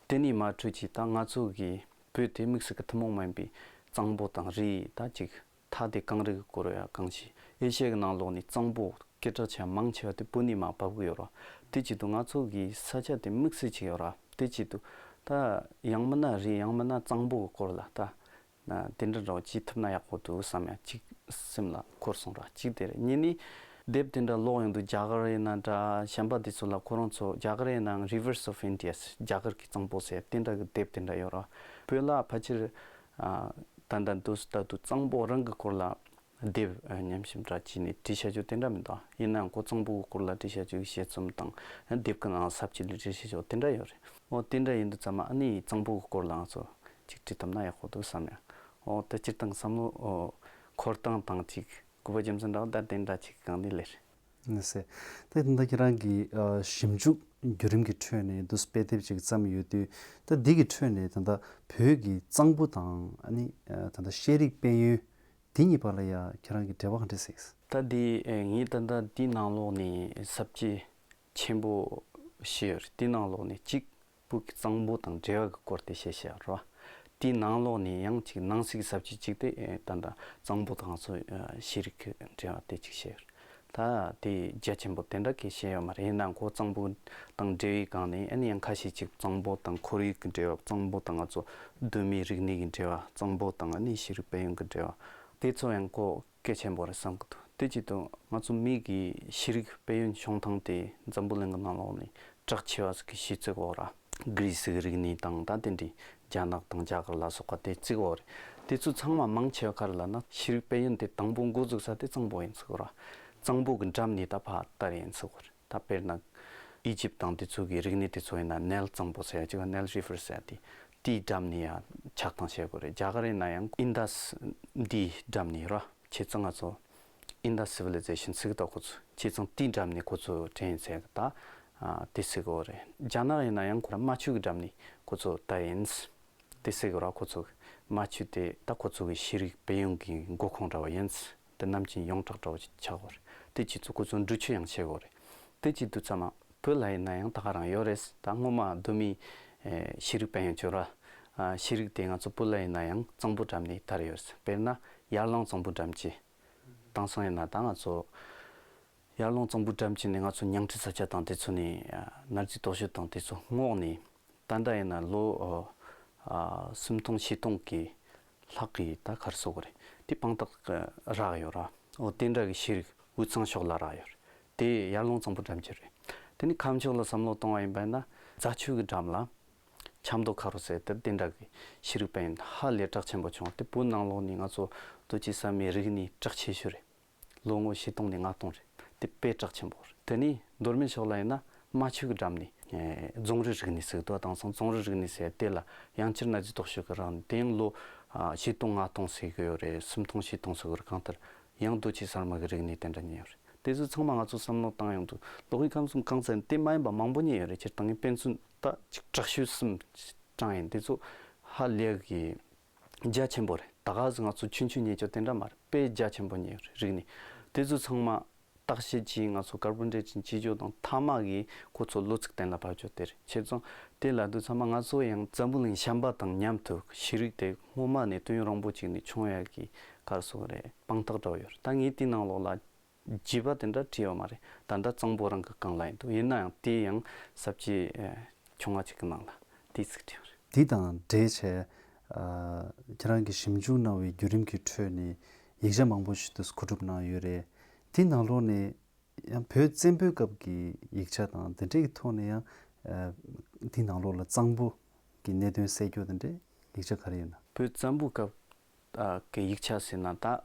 དེ་ནས་མར་འཕྲོས་ཀྱིས་ད་ང་ཚོ་གི་བོད་དེ་དམིགས་བསལ་གི་ཐུན་མོང་མ་ཡིན་པའི་གཙང་པོ་དང་རི་ད་ཅིག་མཐའ་དེ་གངས་རི་གིས་བསྐོར་ཡ་གང་ཞིག་ཨེ་ཤི་ཡ་གི་ནང་ལོགས་ནས་གཙང་པོ་སྐད་གྲགས་ཆེ་བ་མང་ཆེ་བ་དེ་བོད་ནས་མར་བབས་གི་ཡོད་ར། དེ་བྱེད་དུས་ང་ཚོ་གི་ས་ཆ་དེ་དམིགས་བསལ་ཅིག་ཡོད་ར། དེ་བྱེད་དུས་ད་ཡང་མིན་ན་རི་ཡང་མིན་ན་གཙང་པོ་གི་སྐོར་ལ་ད། ན་དེ་འདྲ་འདྲ་བོ་བྱེད་ཐུབ་ན་ཡག་པོ་འདུག་བསམ་ཡ་གཅིག་སེམས་ལ་འཁོར་སོང་ར། གཅིག་དེ་རེད། གཉིས་ནི་དེབ་དེ་འདྲ་ཀློག་ཡོང་དུས་རྒྱ་གར་ཡིན་ན་འདྲ་གཞན་པ་དེ་ཚོ་ལ་ཁོ་རང་ཚོ་རྒྱ་གར་ཡིན་ན་Rivers of India རྒྱ་གར་གྱི་གཙང་པོ་ཟེར་དེ་འདྲ་གི་དེབ་དེ་འདྲ་ཡོད་ར། བོད་ལ་ཕལ་ཆེར་ཨ་ད་ལྟ་འདུག་སེ་ལྟ་དུས་གཙང་པོ་རང་གི་སྐོར་ལ་དེབ་ཨ་ཉམས་ཞིབ་འདྲ་བྱས་ནས་བྲིས་བཞག་རྒྱུ་དེ་འདྲ་མི་འདུག་ཡིན་ནའང་ཁོ་གཙང་པོ་གི་སྐོར་ལ་བྲིས་བཞག་རྒྱུ་གི་དཔྱད་རྩོམ་དང་དེབ་ཀྱི་ནང་ས་བཅད་ལ་བྲིས་བཞག་རྒྱུ་དེ་འདྲ་ཡོད་རེད། འོ་དེ་འདྲ་ཡིན་དུས་ཙམ་མ་ཨ་ནི་གཙང་པོ་གི་སྐོར་ལ་ང་ཚོ་ཅིག་བྲིས་ཐུབ་ན་ཡག་པོ་འདུག་བསམ་ཡ། འོ་ད་སྤྱིར་བཏང་བསམ་བློ་འོ་འཁོར་སྟངས་དང་ཅིག་དགོས་པ་རྒྱུ་མཚན་འདྲ་བོ་ད་དེ་འདྲ་ཅིག་གང་ནས་ལེར། ནི་སེ། ད་ད་ལྟ་ཁྱེད་རང་གི་ཨ་ཞིབ་འཇུག་བརྒྱུད་རིམ་གྱི་ཁྲོད་ནས་འདུག་སེ་དཔེ་དེབ་ཅིག་བརྩམས་ཡོད་དུས། ད་འདི་གི་ཁྲོད་ནས་ད་ལྟ་བོད་ཀྱི་གཙང་པོ་དང་ཨ་ནི་ཨ་ད་ལྟ་ཤེས་རིག་དཔལ་ཡོན་འདི་གཉིས་བར་ལ་ཡ་ཁྱེད་རང་གི་འབྲེལ་བ་ག་འདྲ་ཞིག་ད་འདི་ཨེ་ངས་ད་ལྟ་འདི་ནང་ལོགས་ནས་ས་བཅད་ཆེན་པོ་བཞི་ཡོད་རེད། དེ་ནང་ལོགས་ནས་གཅིག་བོད་ཀྱི་གཙང་པོ་དང་འབྲེལ་བ་གི་སྐོར་དེ་བཤད་བཤད་རོ། དེའི་ནང་ལོགས་ནས་ཡང་གཅིག་ནང་གསེས་ཀྱི་ས་བཅད་གཅིག་དེ་ཨེ་ད་ལྟ་གཙང་པོ་དང་ཚོ་ཨ་ཤེས་རིག་གི་འབྲེལ་བ་དེ་གཅིག་བཤད་ཡོད་རེད། ད་དེ་རྒྱ་ཆེན་པོ་དེ་འདྲ་གི་བཤད་ཡོད་མ་རེད། ཡིན་ནའང་ཁོ་གཙང་པོ་དང་འབྲེལ་བའི་སྒང་ནས་ཨ་ནི་ཡང་ཁ་ཤས་ཅིག་གཙང་པོ་དང་ཁོར་ཡུག་གི་འབྲེལ་བ། གཙང་པོ་དང་ང་ཚོ་གདོད་མའི་རིག་གནས་ཀྱི་འབྲེལ་བ། གཙང་པོ་དང་ཨ་ནི་ཤེས་རིག་དཔལ་ཡོན་གྱི་འབྲེལ་བ། དེ་ཚོ་ཡང་ཁོ་གལ་ཆེན་པོ་རེད་བསམ་གི་འདུག་དེ་བྱེད་དུས་ང་ཚོ་མི་གི་ཤེས་རིག་དཔལ་ཡོན་བྱུང་སྟངས་དེ་འཛམ་བུ་གླིང་གི་ནང་ལོགས་ནས་གྲགས་ཆེ་བ་ཟིག་གི་གཞི་བཙུགས་ཡོད་ར། གྷི་རི་སི་གི་རིག་གནས་དང་ད་དེ་འདྲའི་རྒྱ་ནག་དང་རྒྱ་གར་ལ་སོགས་པ་དེ་བཙུགས་ཡོད་རེད། དེ་ཚོ་ཚང་མ་མང་ཆེ་བ་ག་རེ་ལབ་ན་ཤེས་རིག་དཔལ་ཡོན་དེ་དང་པོ་འགོ་འཛུགས་ས་དེ་གཙང་པོ་ཡིན་ཟེར་གི་ར། གཙང་པོ་གི་འགྲམ་ནས་ད་ཕར་དར་ཡིན་ཟེར་གི་ར། ད་དཔེར་ན་ཨི་ཇིབ་དང་དེ་ཚོ་གི་རིག་གནས་དེ་ཚོ་ཡིན་ན་ནེལ་གཙང་པོ་ཟེར་ཡ་ཅིག་ནེལ་རི་ཝར་ཟེར་ཡ་དེ་དེའི་འགྲམ་ནས་ཡ་ཆགས་སྟངས་བྱེད་དགོས་རེད། རྒྱ་གར་ཡིན་ན་ཡང་ཨིན་དཱ་སི་འདིའི་འགྲམ་ནས་ར། བྱས་ཙང་ང་ཚོ་ཨིན་དཱ་སི་སི་ཝི་ལི་ཛེ་ཤན་ཟེར་གི་འདུག་ཁོ་ཚོ། བྱས་ཙང་དེའི་འགྲམ་ནས་ཁོ་ཚོ་དྲན་ཡིན་ཟེར་གི་ད་དེ་ཟེར་གི་རེད། རྒྱ་ནག་ཡིན་ན་ཡང་ཁོ་ར་རྨ་ཆུ་གི་འགྲམ་ནས་ཁོ་ཚོ་དར་ཡིན། དེ་ཟེར་གི་ར་ཁོ་ཚོ་གི་རྨ་ཆུ་དེ་ད་ཁོ་ཚོ་གི་ཤེས་རིག་སྤེལ་ཡོང་གི་འགོ་ཁུངས་འདྲ་བ་ཡིན། དེ་ནམ་རྒྱུན་ཡོངས་གྲགས་འདྲ་བ་ཅིག་ཆགས་ཡོད་རེད། དེ་བྱས་ཙང་ཁོ་ཚོ་འགྲེལ་བརྗོད་ཡང་བྱེད་དགོས་རེད། དེ་བྱེད་དུས་ཙམ་མ་བོད་ལ་ཡིན་ན་ཡང་ད་ག་རང་ཡོད་རེད། ད་སྔོན་མ་གདོད་མའི་ཨེ་ཤེས་རིག་སྤེལ་ཡོང་བྱུང་ར། ཨ་ཤེས་རིག་དེ་ང་ཚོ་བོད་ལ་ཡིན་ན་ཡང་གཙང་པོ་འགྲམ་ནས་དར་ཡོད་རེད། དཔེར་ན་ཡར་ཀླུང་གཙང་པོ་འགྲམ་གྱི་དེང་སང་ཡིན་ན་ད་ང་ཚོ་ཡར་ཀླུང་གཙང་པོ་འགྲམ་གྱི་ནས་ང་ཚོ་ཉང་ཁྲི་ས་ཆ་དང་དེ་ཚོ་ནས་ཨ་གནའ་རྫས་རྟོག་ཞིབ་དང་དེ་ཚོ་སྔོག་ནས། ད་ལྟ་ཡིན་ན་ལོ་ཨ་སུམ་སྟོང་བཞི་སྟོང་གི་ལྷག་གི་ད་ག་རེ་ཟེར་དགོས་རེད། དེ་དཔང་རྟགས་རག་ཡོད་ར། འོ་དེ་འདྲ་གི་ཤེས་རིག་དབུས་གཙང་ཕྱོགས་ལ་རག་ཡོད་རེད། དེ་ཡར་ཀླུང་གཙང་པོ་འགྲམ་གྱི་རེད། དེ་ནས་ཁམས་ཕྱོགས་ལ་བསམ་བློ་གཏོང་བ་ཡིན་པ་ཡིན་ན་རྫ་ཆུ་གི་འགྲམ་ལ་ཆབ་མདོ་ཁ་རུ་ཟེར་དེ་དེ་འདྲ་གི་ཤེས་རིག་སྤེལ་ཡུལ་ཧ་ལས་གྲགས་ཆེན་པོ་བྱུང་། དེ་བོད་ནང་ལོགས་ནས་ང་ཚོ་རྡོ་རྗེ་གསར་མའི་རིག་གནས་གྲགས་ཆེ་ཤོས་རེད། ལོ་ངོ་བཞི་སྟོང་ནས་ལྔ་སྟོང་རེད། དེ་དཔེ་གྲགས་ཆེན་པོ་རེད། དེ་ནས་མདོ་སྨད་ཕྱོགས་ལ་ཡིན་ན་རྨ་ཆུ་གི་འགྲམ་ནས་ཨེ་རྫོང་རི་རིག་གནས་ཟེར་གི་འདུག་དེང་སང་རྫོང་རི་རིག་གནས་ཟེར་དེ་ལ་ཡང་བསྐྱར་གནའ་རྫས་རྟོག་ཞིབ་གི་རིང་ནས་དེ་ཡང་ལོ་ཨ་བཞི་སྟོང་ལྔ་སྟོང་ཟེར་གི་ཡོད་རེད། སུམ་སྟོང་བཞི་སྟོང་ཟེར་གི་རེད། གང་ལྟར་ཡང་རྡོ་རྗེ་གསར་མ་གི་རིག་གནས་དེ་འདྲ་རྙེད་ཡོད་རེད། དེ་ཚོ་ཚང་མ་ང་ཚོ་བསམ་བློ་བཏང་ཡོང་དུས་ལོ་དགུའི་ཁམས་གསུམ་གང་ཚར་དེ་མ་ཡིན་པ་མང་པོ་རྙེད་ཡོད་རེད། སྤྱིར་བཏང་གི་དཔེ་མཚོན་ད་ཅིག་དྲུག་ཅུ་གསུམ་བགྲངས་ཡིན། དེ་ཚོ་ཧ་ལས་གི་རྒྱ་ཆེན་པོ་རེད། ད་ག་ཟེ་ང་ཚོ་ཆུང་ཆུང་རྙེད་ཆོག་དེ་འདྲ་མ་རེད། དཔེ་རྒྱ་ཆེན་པོ་རྙེད་ཡོད་རེད། རིག་གནས་དེ་ཚོ་ཚང་མ་བརྟག་དཔྱད་བྱས་ང་ཚོ་ཀར་བོ་ཌེ་ཊིང་བྱེད་རྒྱུ་དང་མཐའ་མ་གི་ཁོ་ཚོ་གློ་ཚིག་གཏན་ལ་ཕབ་རྒྱུ་དེ་རེད། བྱས་ཙང་དེ་ལབ་དུས་ཚང་མ་ང་ཚོ་ཡང་འཛམ་བུ་གླིང་གཞན་པ་དང་མཉམ་དུ་ཤེས་རིག་དེ་སྔོན་མ་ནས་དུས་ཡུན་རིང་པོ་ཅིག་ནས་བྱུང་ཡག་གི་ག་རེ་ཟེར་དགོས་རེད། དཔང་རྟགས་འདྲ་བོ་ཡོད་རེད། ད་ངས་དེའི་ནང་ལོགས་ལ་རྒྱས་པ་དེ་འདྲ་བྲིས་ཡོད་མ་རེད། ད་ལྟ་གཙང་པོ་རང་གི་སྒང་ལ་ཡིན་འདུག་ཡིན་ན་ཡང་དེ་ཡང་ས་བཅད་ཨེ་ཆུང་བ་ཅིག་གི་ནང་ལ་དེ་ཚིག་བྲིས་ཡོད་རེད། དེ་དང་འབྲེལ་བྱས། ཨ་ཁྱེད་རང་གིས་ཞིབ་འཇུག་གནང་བའི་བརྒྱུད་རིམ་གྱི་ཁྲོད་ནས་ཡིག་ཆ་མང་པོ་ཞིག་ཏུ་མཁོ་སྒྲུབ་གནང་ཡོད་རེད། དེ་ནང་ལོགས་ནས་ཡང་བོད་བཙན་པོའི་སྐབས་ཀྱི་ཡིག་ཆ་དང་དེ་འདྲའི་ཐོག་ནས་ཡང་ཨ་དེ་ནང་ལོགས་ལ་གཙང་པོ་གི་གནད་དོན་གསལ་རྒྱུ་དེ་འདྲའི་ཡིག་ཆ་ག་རེ་ཡོད་ན། བོད་བཙན་པོའི་སྐབས་ཨ་གི་ཡིག་ཆ་ཟེར་ན་ད་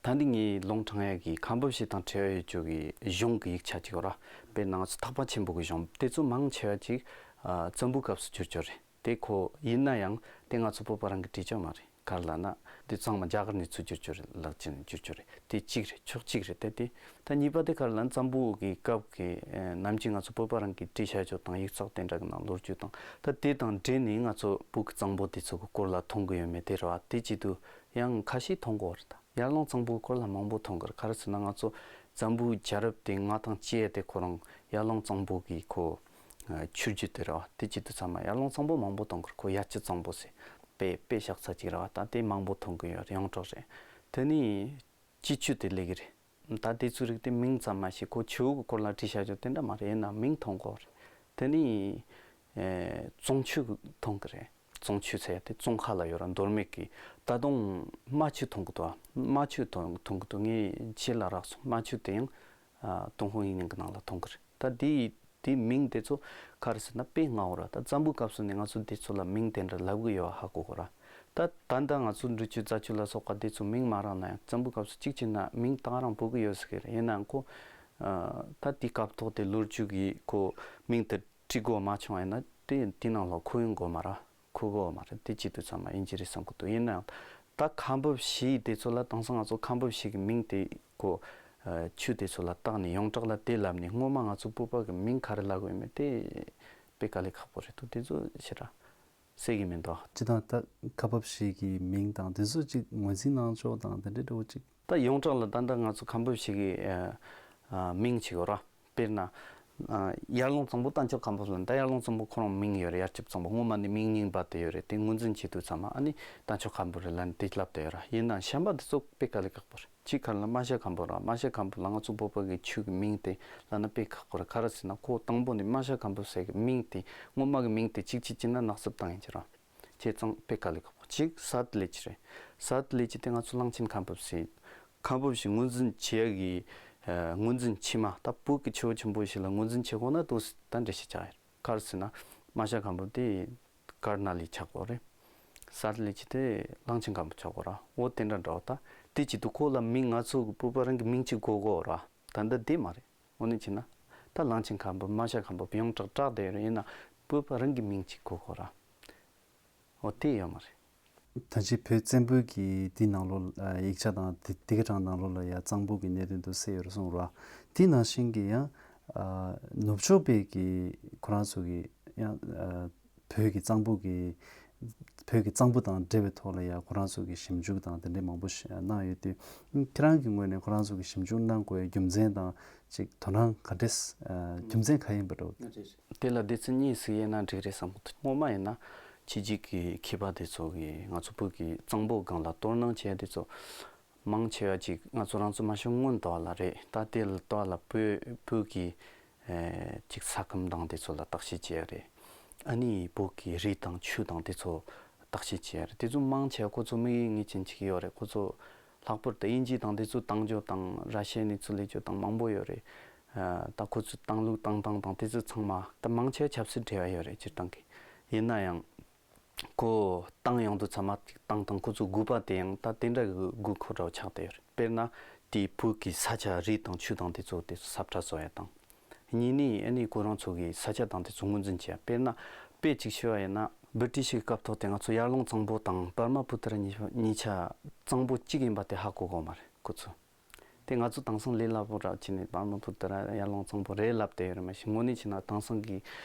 ད་འདི་ངས་ལུང་དྲངས་ཡག་གི་ཁམས་བབས་ཤིག་དང་འབྲེལ་བ་ཡོད་རྒྱུ་གི་གཞུང་གི་ཡིག་ཆ་ཅིག་ཡོད་ར། དཔེར་ན་ང་ཚོ་ཐེག་པ་ཆེན་པོ་གི་གཞུང་དེ་ཚོ་མང་ཆེ་བ་ཅིག་ཨ་བཙན་པོའི་སྐབས་སུ་བསྒྱུར་རྒྱུ་རེད། དེ་ཁོ་ཡིན་ན་ཡང་དེ་ང་ཚོ་བོད་པ་རང་གིས་བྲིས་རྒྱུ་མ་རེད། ག་རེ་ལབ་ན་དེ་ཚང་མ་རྒྱ་གར་ནས་ཚུར་བསྒྱུར་རྒྱུ་རེད་ལབ་བྱས་ནས་བསྒྱུར་རྒྱུ་རེད། དེ་གཅིག་རེད། ཕྱོགས་གཅིག་རེད། དེ་དེ་ད་གཉིས་པ་དེ་ག་རེ་ལབ་ན་བཙན་པོ་གི་སྐབས་ཀྱི་ཨ་ནམ་རྒྱུན་ང་ཚོ་བོད་པ་རང་གིས་བྲིས་བཞག་རྒྱུ་དང་ཡིག་ཚགས་དེ་འདྲ་གི་ནང་ལོ་རྒྱུས་དང་ད་དེ་དང་འབྲེལ་ནས་ང་ཚོ་བོད་ཀྱི་གཙང་པོ་དེ་ཚོ་གི་སྐོར་ལ་མཐོང་གི་ཡོད་མེད་དེ་རེད་བ། དེ་བྱེད་དུས་ཡང་ཁ་ཤས་མཐོང་གི་ཡོད་རེད། ད་ཡར་ཀླུང་གཙང་པོའི་སྐོར་ལ་མང་པོ་མཐོང་གི་རེད། ག་རེ་ཟེར་ན་ང་ཚོ་འཛམ་བུའི་རྒྱལ་རབས་དེ་མངའ་ཐང་སྐྱེས་དེ་ཁོ་རང་ཡར་ཀླུང་གཙང་པོ་གི་ཁོ་ཆོས་བརྒྱུད་དེ་རེད་བ། དེ་བྱེད་དུས་ཚང་མ་ཡར་ཀླུང་གཙང་པོ་མང་པོ་མཐོང་གི་རེད། ཁོ་ཡར་སྐྱེས་གཙང་པོ་ཟེར་དཔེ་དཔེ་བཞག་ས་ཅིག་རེད་བ། ད་དེ་མང་པོ་མཐོང་གི་ཡོད་རེད། ཡོངས་གྲགས་རེད། དེ་ནས་སྐྱིད་ཆུ་དེ་སླེབས་ཀྱི་རེད། ད་དེ་ཚོའི་རིགས་དེ་མིང་ཙམ་མ་ཤེས། ཁོ་ཆུ་བོ་གི་སྐོར་ལ་བྲིས་བཞག་རྒྱུ་དེ་འདྲ་མ་རེད། ཡིན་ན་མིང་མཐོང་གི་ཡོད་རེད། དེ་ནས་ཨེ་ཙོང་ཆུ་མཐོང་གི་རེད། ཙོང་ཆུ་ཟེར་ཡ་དེ་ཙོང་ཁ་ལ་ཡོད་ར། མདོ་སྨད་ཀྱི། ད་དུང་རྨ་ཆུ་མཐོང་གི་འདུག་རྨ་ཆུ་མཐོང་མཐོང་གི་འདུག་ངས་ཆེད་ལ་རག་སོང་། རྨ་ཆུ་དེ་ཡང་ཨ་ཏུན་ཧོང་དབྱིག་གཉེན་གྱི་ནང་ལ་མཐོང་གི་རེད། ད་དེ་དེའི་མིང་དེ་ཚོ་ག་རེ་ཟེར་ན་དཔེ་སྔ་བོ་ར། ད་བཙན་པོའི་སྐབས་སུ་ནས་ང་ཚོ་དེ་ཚོ་ལ་མིང་དེ་འདྲ་ལབ་གི་ཡོད་པ་ཧ་གོ་གི་ར། ད་ད་ལྟ་ང་ཚོ་འབྲི་ཆུ་རྫ་ཆུ་ལ་སོགས་པ་དེ་ཚོ་མིང་མ་རག་ན་ཡང་བཙན་པོའི་སྐབས་སུ་གཅིག་བྱས་ན་མིང་ད་ག་རང་འབོད་གི་ཡོད་ཟེར་གི་རེད། ཡིན་ནའང་ཁོ་ཨ་ད་དེའི་སྐབས་ཐོག་དེ་ལོ་རྒྱུས་ཀྱི་ཁོ་མིང་དེ་བྲི་དགོས་མ་བྱུང་བ་ཡིན་ན་དེ་དེའི་ནང་ལ་འཁོད་ཡོང་དགོས་མ་ར། འཁོད་དགོས་མ་རེད། དེ་བྱེད་དུས་ཚང་མ་ཡིན་གྱི་རེད་བསམ་གི་འདུག་ཡིན་ནའང་ད་ཁམས་བབས་ཤིག་དེ་ཚོ་ལ་དེང་སང་ང་ཚོ་ཁམས་བབས་ཤིག་གི་མིང་དེ་ཁོ་ཨ་ཆུ་དེ་ཚོ་ལ་བཏགས་ནས་ཡོངས་གྲགས་ལ་དེ་ལབ་ནས་སྔོན་མ་ང་ཚོ་བོད་པ་གི་མིང་ག་རེ་ལབ་གི་ཡོད་མེད་དེ་དཔེ་དཀའ་ལས་ཁག་པོ་རེད་འདུག་དེ་ཚོ་ཞེ་དྲག་གསལ་གི་མི་འདུག་སྤྱིར་བཏང་ད་ཁམས་བབས་ཤིག་གི་མིང་དང་དེ་ཚོ་ཅིག་ངོས་འཛིན་གནང་ཕྱོགས་དང་དེ་འདྲའི་འདྲ་བོ་ཅིག་ད་ཡོངས་གྲགས་ལ་ད་ལྟ་ང་ཚོ་ཁམས་བབས་ཤིག་གི་ཨ་ཨ་མིང་ཅིག་ཡོད་ར། དཔེར་ན་ཨ་ཡར་ཀླུང་གཙང་པོ་རྟ་མཆོག་ཁམས་བབས་ལ་ད་ཡར་ཀླུང་གཙང་པོ་ཁོ་རང་མིང་ཡོད་རེད། ཡར་སྐྱེས་གཙང་པོ་སྔོན་མ་ནས་མིང་རྙིང་པ་དེ་ཡོད་རེད། དེ་ངོས་འཛིན་བྱེད་དུས་ཙམ་མ་ཨ་ནི་རྟ་མཆོག་ཁམས་བབས་རེད་ལབ་ནས་དེ་ལབ་བསྡད་ཡོད་ར། ཡིན་ནའང་གཞན་པ་དེ་ཚོ་དཔེ་དཀའ་ལས་ཁག་པོ་རེད། གཅིག་ག་རེ་ལབ་ན་རྨ་བྱ་ཁམས་བབས་ར། རྨ་བྱ་ཁམས་བབས་ལ་ང་ཚོ་བོད་པ་གི་ཆུ་གི་མིང་དེ་ལབ་ན་དཔེ་ཁག་པོ་རེད། ག་རེ་ཟེར་ན་ཁོ་དང་པོ་ནས་རྨ་བྱ་ཁམས་བབས་ཟེར་གི་མིང་དེ་སྔོན་མ་གི་མིང་དེ་གཅིག་གཅིག་བྱས་ན་ནག་སུབ་བཏང་ཡིན་གྱི་ར། བྱས་ཙང་དཔེ་དཀའ་ལས་ཁག་པོ། གཅིག་ས་དེ་ལས་ཀྱི་རེད། ས་དེ་ལས་ཀྱི་དེ་ང་ཚོ་གླང་ཆེན་ཁམས་བབས་ཟེར། ཁམས་བབས་ཤིག་ངོས་འཛིན་བྱེད་ཡག་གི་ཨ་ངོས་འཛིན་ཕྱི་མ་ད་བོད་ཀྱི་ཆུ་བོ་ཆེན་པོ་ཞིག་ལ་ངོས་འཛིན་བྱེད་དགོས་ན་དུ་ད་འགྲེལ་བཤད་རྒྱག་ཡ་རེད། ག་རེ་ཟེར་ན་རྨ་བྱ་ཁམས་བབས་དེ་དཀར་ནཱ་ལེནྡྲ་ཆགས་ཡོད་རེད། ས་དེ་ལས་ཀྱི་དེ་གླང་ཆེན་ཁམས་བབས་ཆགས་ཡོད་ར། འོ་དེ་འདྲ་འདྲ་བོ། ད་དེ་བྱེད་དུས་ཁོ་ལ་མིང་ང་ཚོ་གི་བོད་པ་རང་གི་མིང་ཅིག་དགོས་དགོས་ར། ད་འདི་དེ་མ་རེད། འོ་ནི་བྱས་ན་ད་གླང་ཆེན་ཁམས་བབས་རྨ་བྱ་ཁམས་བབས་ཡོངས་གྲགས་གྲགས་བསྡད་ཡོད་རེད། ཡིན་ན་བོད་པ་རང་གི་མིང་ཅིག་དགོས་དགོས་ར། འོ་དེ་ཡོད་མ་རེད། ད་ཅི་བོད་བཙན་པོའི་གི་དེའི་ནང་ལོགས་ཨ་ཡིག་ཆ་དང་དེ་དེ་ག་གྲངས་ནང་ལོགས་ལ་ཡ་གཙང་པོ་གི་གནད་དོན་དུ་གསལ་ཡོད་རེད་གསུངས་ར། དེ་ནང་བཞིན་གི་ཡང་ཨ་ནུབ་ཕྱོགས་པའི་གི་ཁོ་རང་ཚོ་གི་ཡང་ཨ་བོད་ཀྱི་གཙང་པོ་གི་ བོད་ཀྱི་གཙང་པོ་དང་འབྲེལ་བའི་ཐོག་ལ་ཡང་ཁོ་རང་ཚོ་གི་ཞིབ་འཇུག་དང་དེ་འདྲའི་མང་པོ་ཞིག་གནང་ཡོད་དུས། ཁྱེད་རང་གི་ངོས་ནས་ཁོ་རང་ཚོ་གི་ཞིབ་འཇུག་གནང་དགོས་པའི་རྒྱུ་མཚན་དང་ཅིག་དོ་སྣང་ག་འདྲས། རྒྱུ་མཚན་ག་ཡིན་པ་འདྲ་བོ། དེ་ལ་སྡེ་ཚན་གཉིས་ཤིག་དབྱེ་ན་འགྲིག་རེད་བསམ་གི་འདུག་སྔོན་མ་ཡིན་ན་ཕྱི་རྒྱལ་གྱི་མཁས་པ་དེ་ཚོ་གིས་ང་ཚོ་བོད་ཀྱི་གཙང་པོ་སྒང་ལ་དོ་སྣང་བྱས་དེ་ཚོ་མང་ཆེ་བ་ཅིག་ང་ཚོ་རང་ཚོ་མ་ཤོང་སྔོན་དུ་བ་ལ་རེད། ད་དེ་ལ་དུ་བ་ལ་བོད་བོད་ཀྱི་ཨེ་ཅིག་ས་ཁམས་དང་དེ་ཚོ་ལ་བརྟག་དཔྱད་བྱས་རེད། ཨ་ནི་བོད་ཀྱི་རི་དང་ཆུ་དང་དེ་ཚོ་བརྟག་དཔྱད་བྱས་རེད། དེ་ཚོ་མང་ཆེ་བ་ཁོ་ཚོ་དམིགས་ཡུལ་ངེས་ཅན་ཅིག་ཡོད་རེད། ཁོ་ཚོ་ལྷག་པར་དུ་དབྱིན་ཇི་དང་དེ་ཚོ་བཏང་རྒྱུ་དང་ར་ཤི་ཡའི་གནས་ཚུལ་ལས་རྒྱུ་དང་མང་པོ་ཡོད་རེད། ཨ་ད་ཁོ་ཚོས་བཏང་ལུགས་བཏང་སྟངས་དང་དེ་ཚོ་ཚང་མ་ད་མང་ཆེ་བ་ཆབ་སྲིད་འབྲེལ་བ་ཡོད་རེད། སྤྱིར་བཏང་གི་ཡིན་ན་ཡང་ཁོ་བཏང་ཡོང་དུས་ཚང་མ་བཏང་སྟངས་ཁོ་ཚོའི་དགོས་པ་དེ་ཡང་ད་དེ་འདྲ་གི་དགོས་མཁོ་འདྲ་བོ་ཆགས་བསྡད་ཡོད་རེད། དཔེར་ན་དེའི་བོད་ཀྱི་ས་ཆ་རི་དང་ཆུ་དང་དེ་ཚོ་དེ་ཚོ་ས་ཁྲ་བཟོ་ཡ་དང་། གཉིས་ནི་ཨ་ནི་ཁོ་རང་ཚོ་གི་ས་ཆ་དང་དེ་ཚོ་ངོས་འཛིན་བྱེད་ཡ། དཔེར་ན་དཔེ་གཅིག་ཞུ་བ་ཡིན་ན་བི་ཏི་ཤི་གི་སྐབས་ཐོག་དེ་ང་ཚོ་ཡར་ཀླུང་གཙང་པོ་དང་བར་མ་པུ་ཏ་ར་གཉིས་གཉིས་ཆ་གཙང་པོ་གཅིག་ཡིན་པ་དེ་ཧ་གོ་གོ་མ་རེད་ཁོ་ཚོ། དེ་ང་ཚོ་དེང་སང་ལས་སླ་པོ་ར་བྱས་ནས་བར་མ་པུ་ཏ་ར་ཡར་ཀླུང་གཙང་པོ་རེད་ལབ་བསྡད་ཡོད་རེད། མ་གཞི་དངོས་གནས་བྱས་ན་དེང་སང་གི་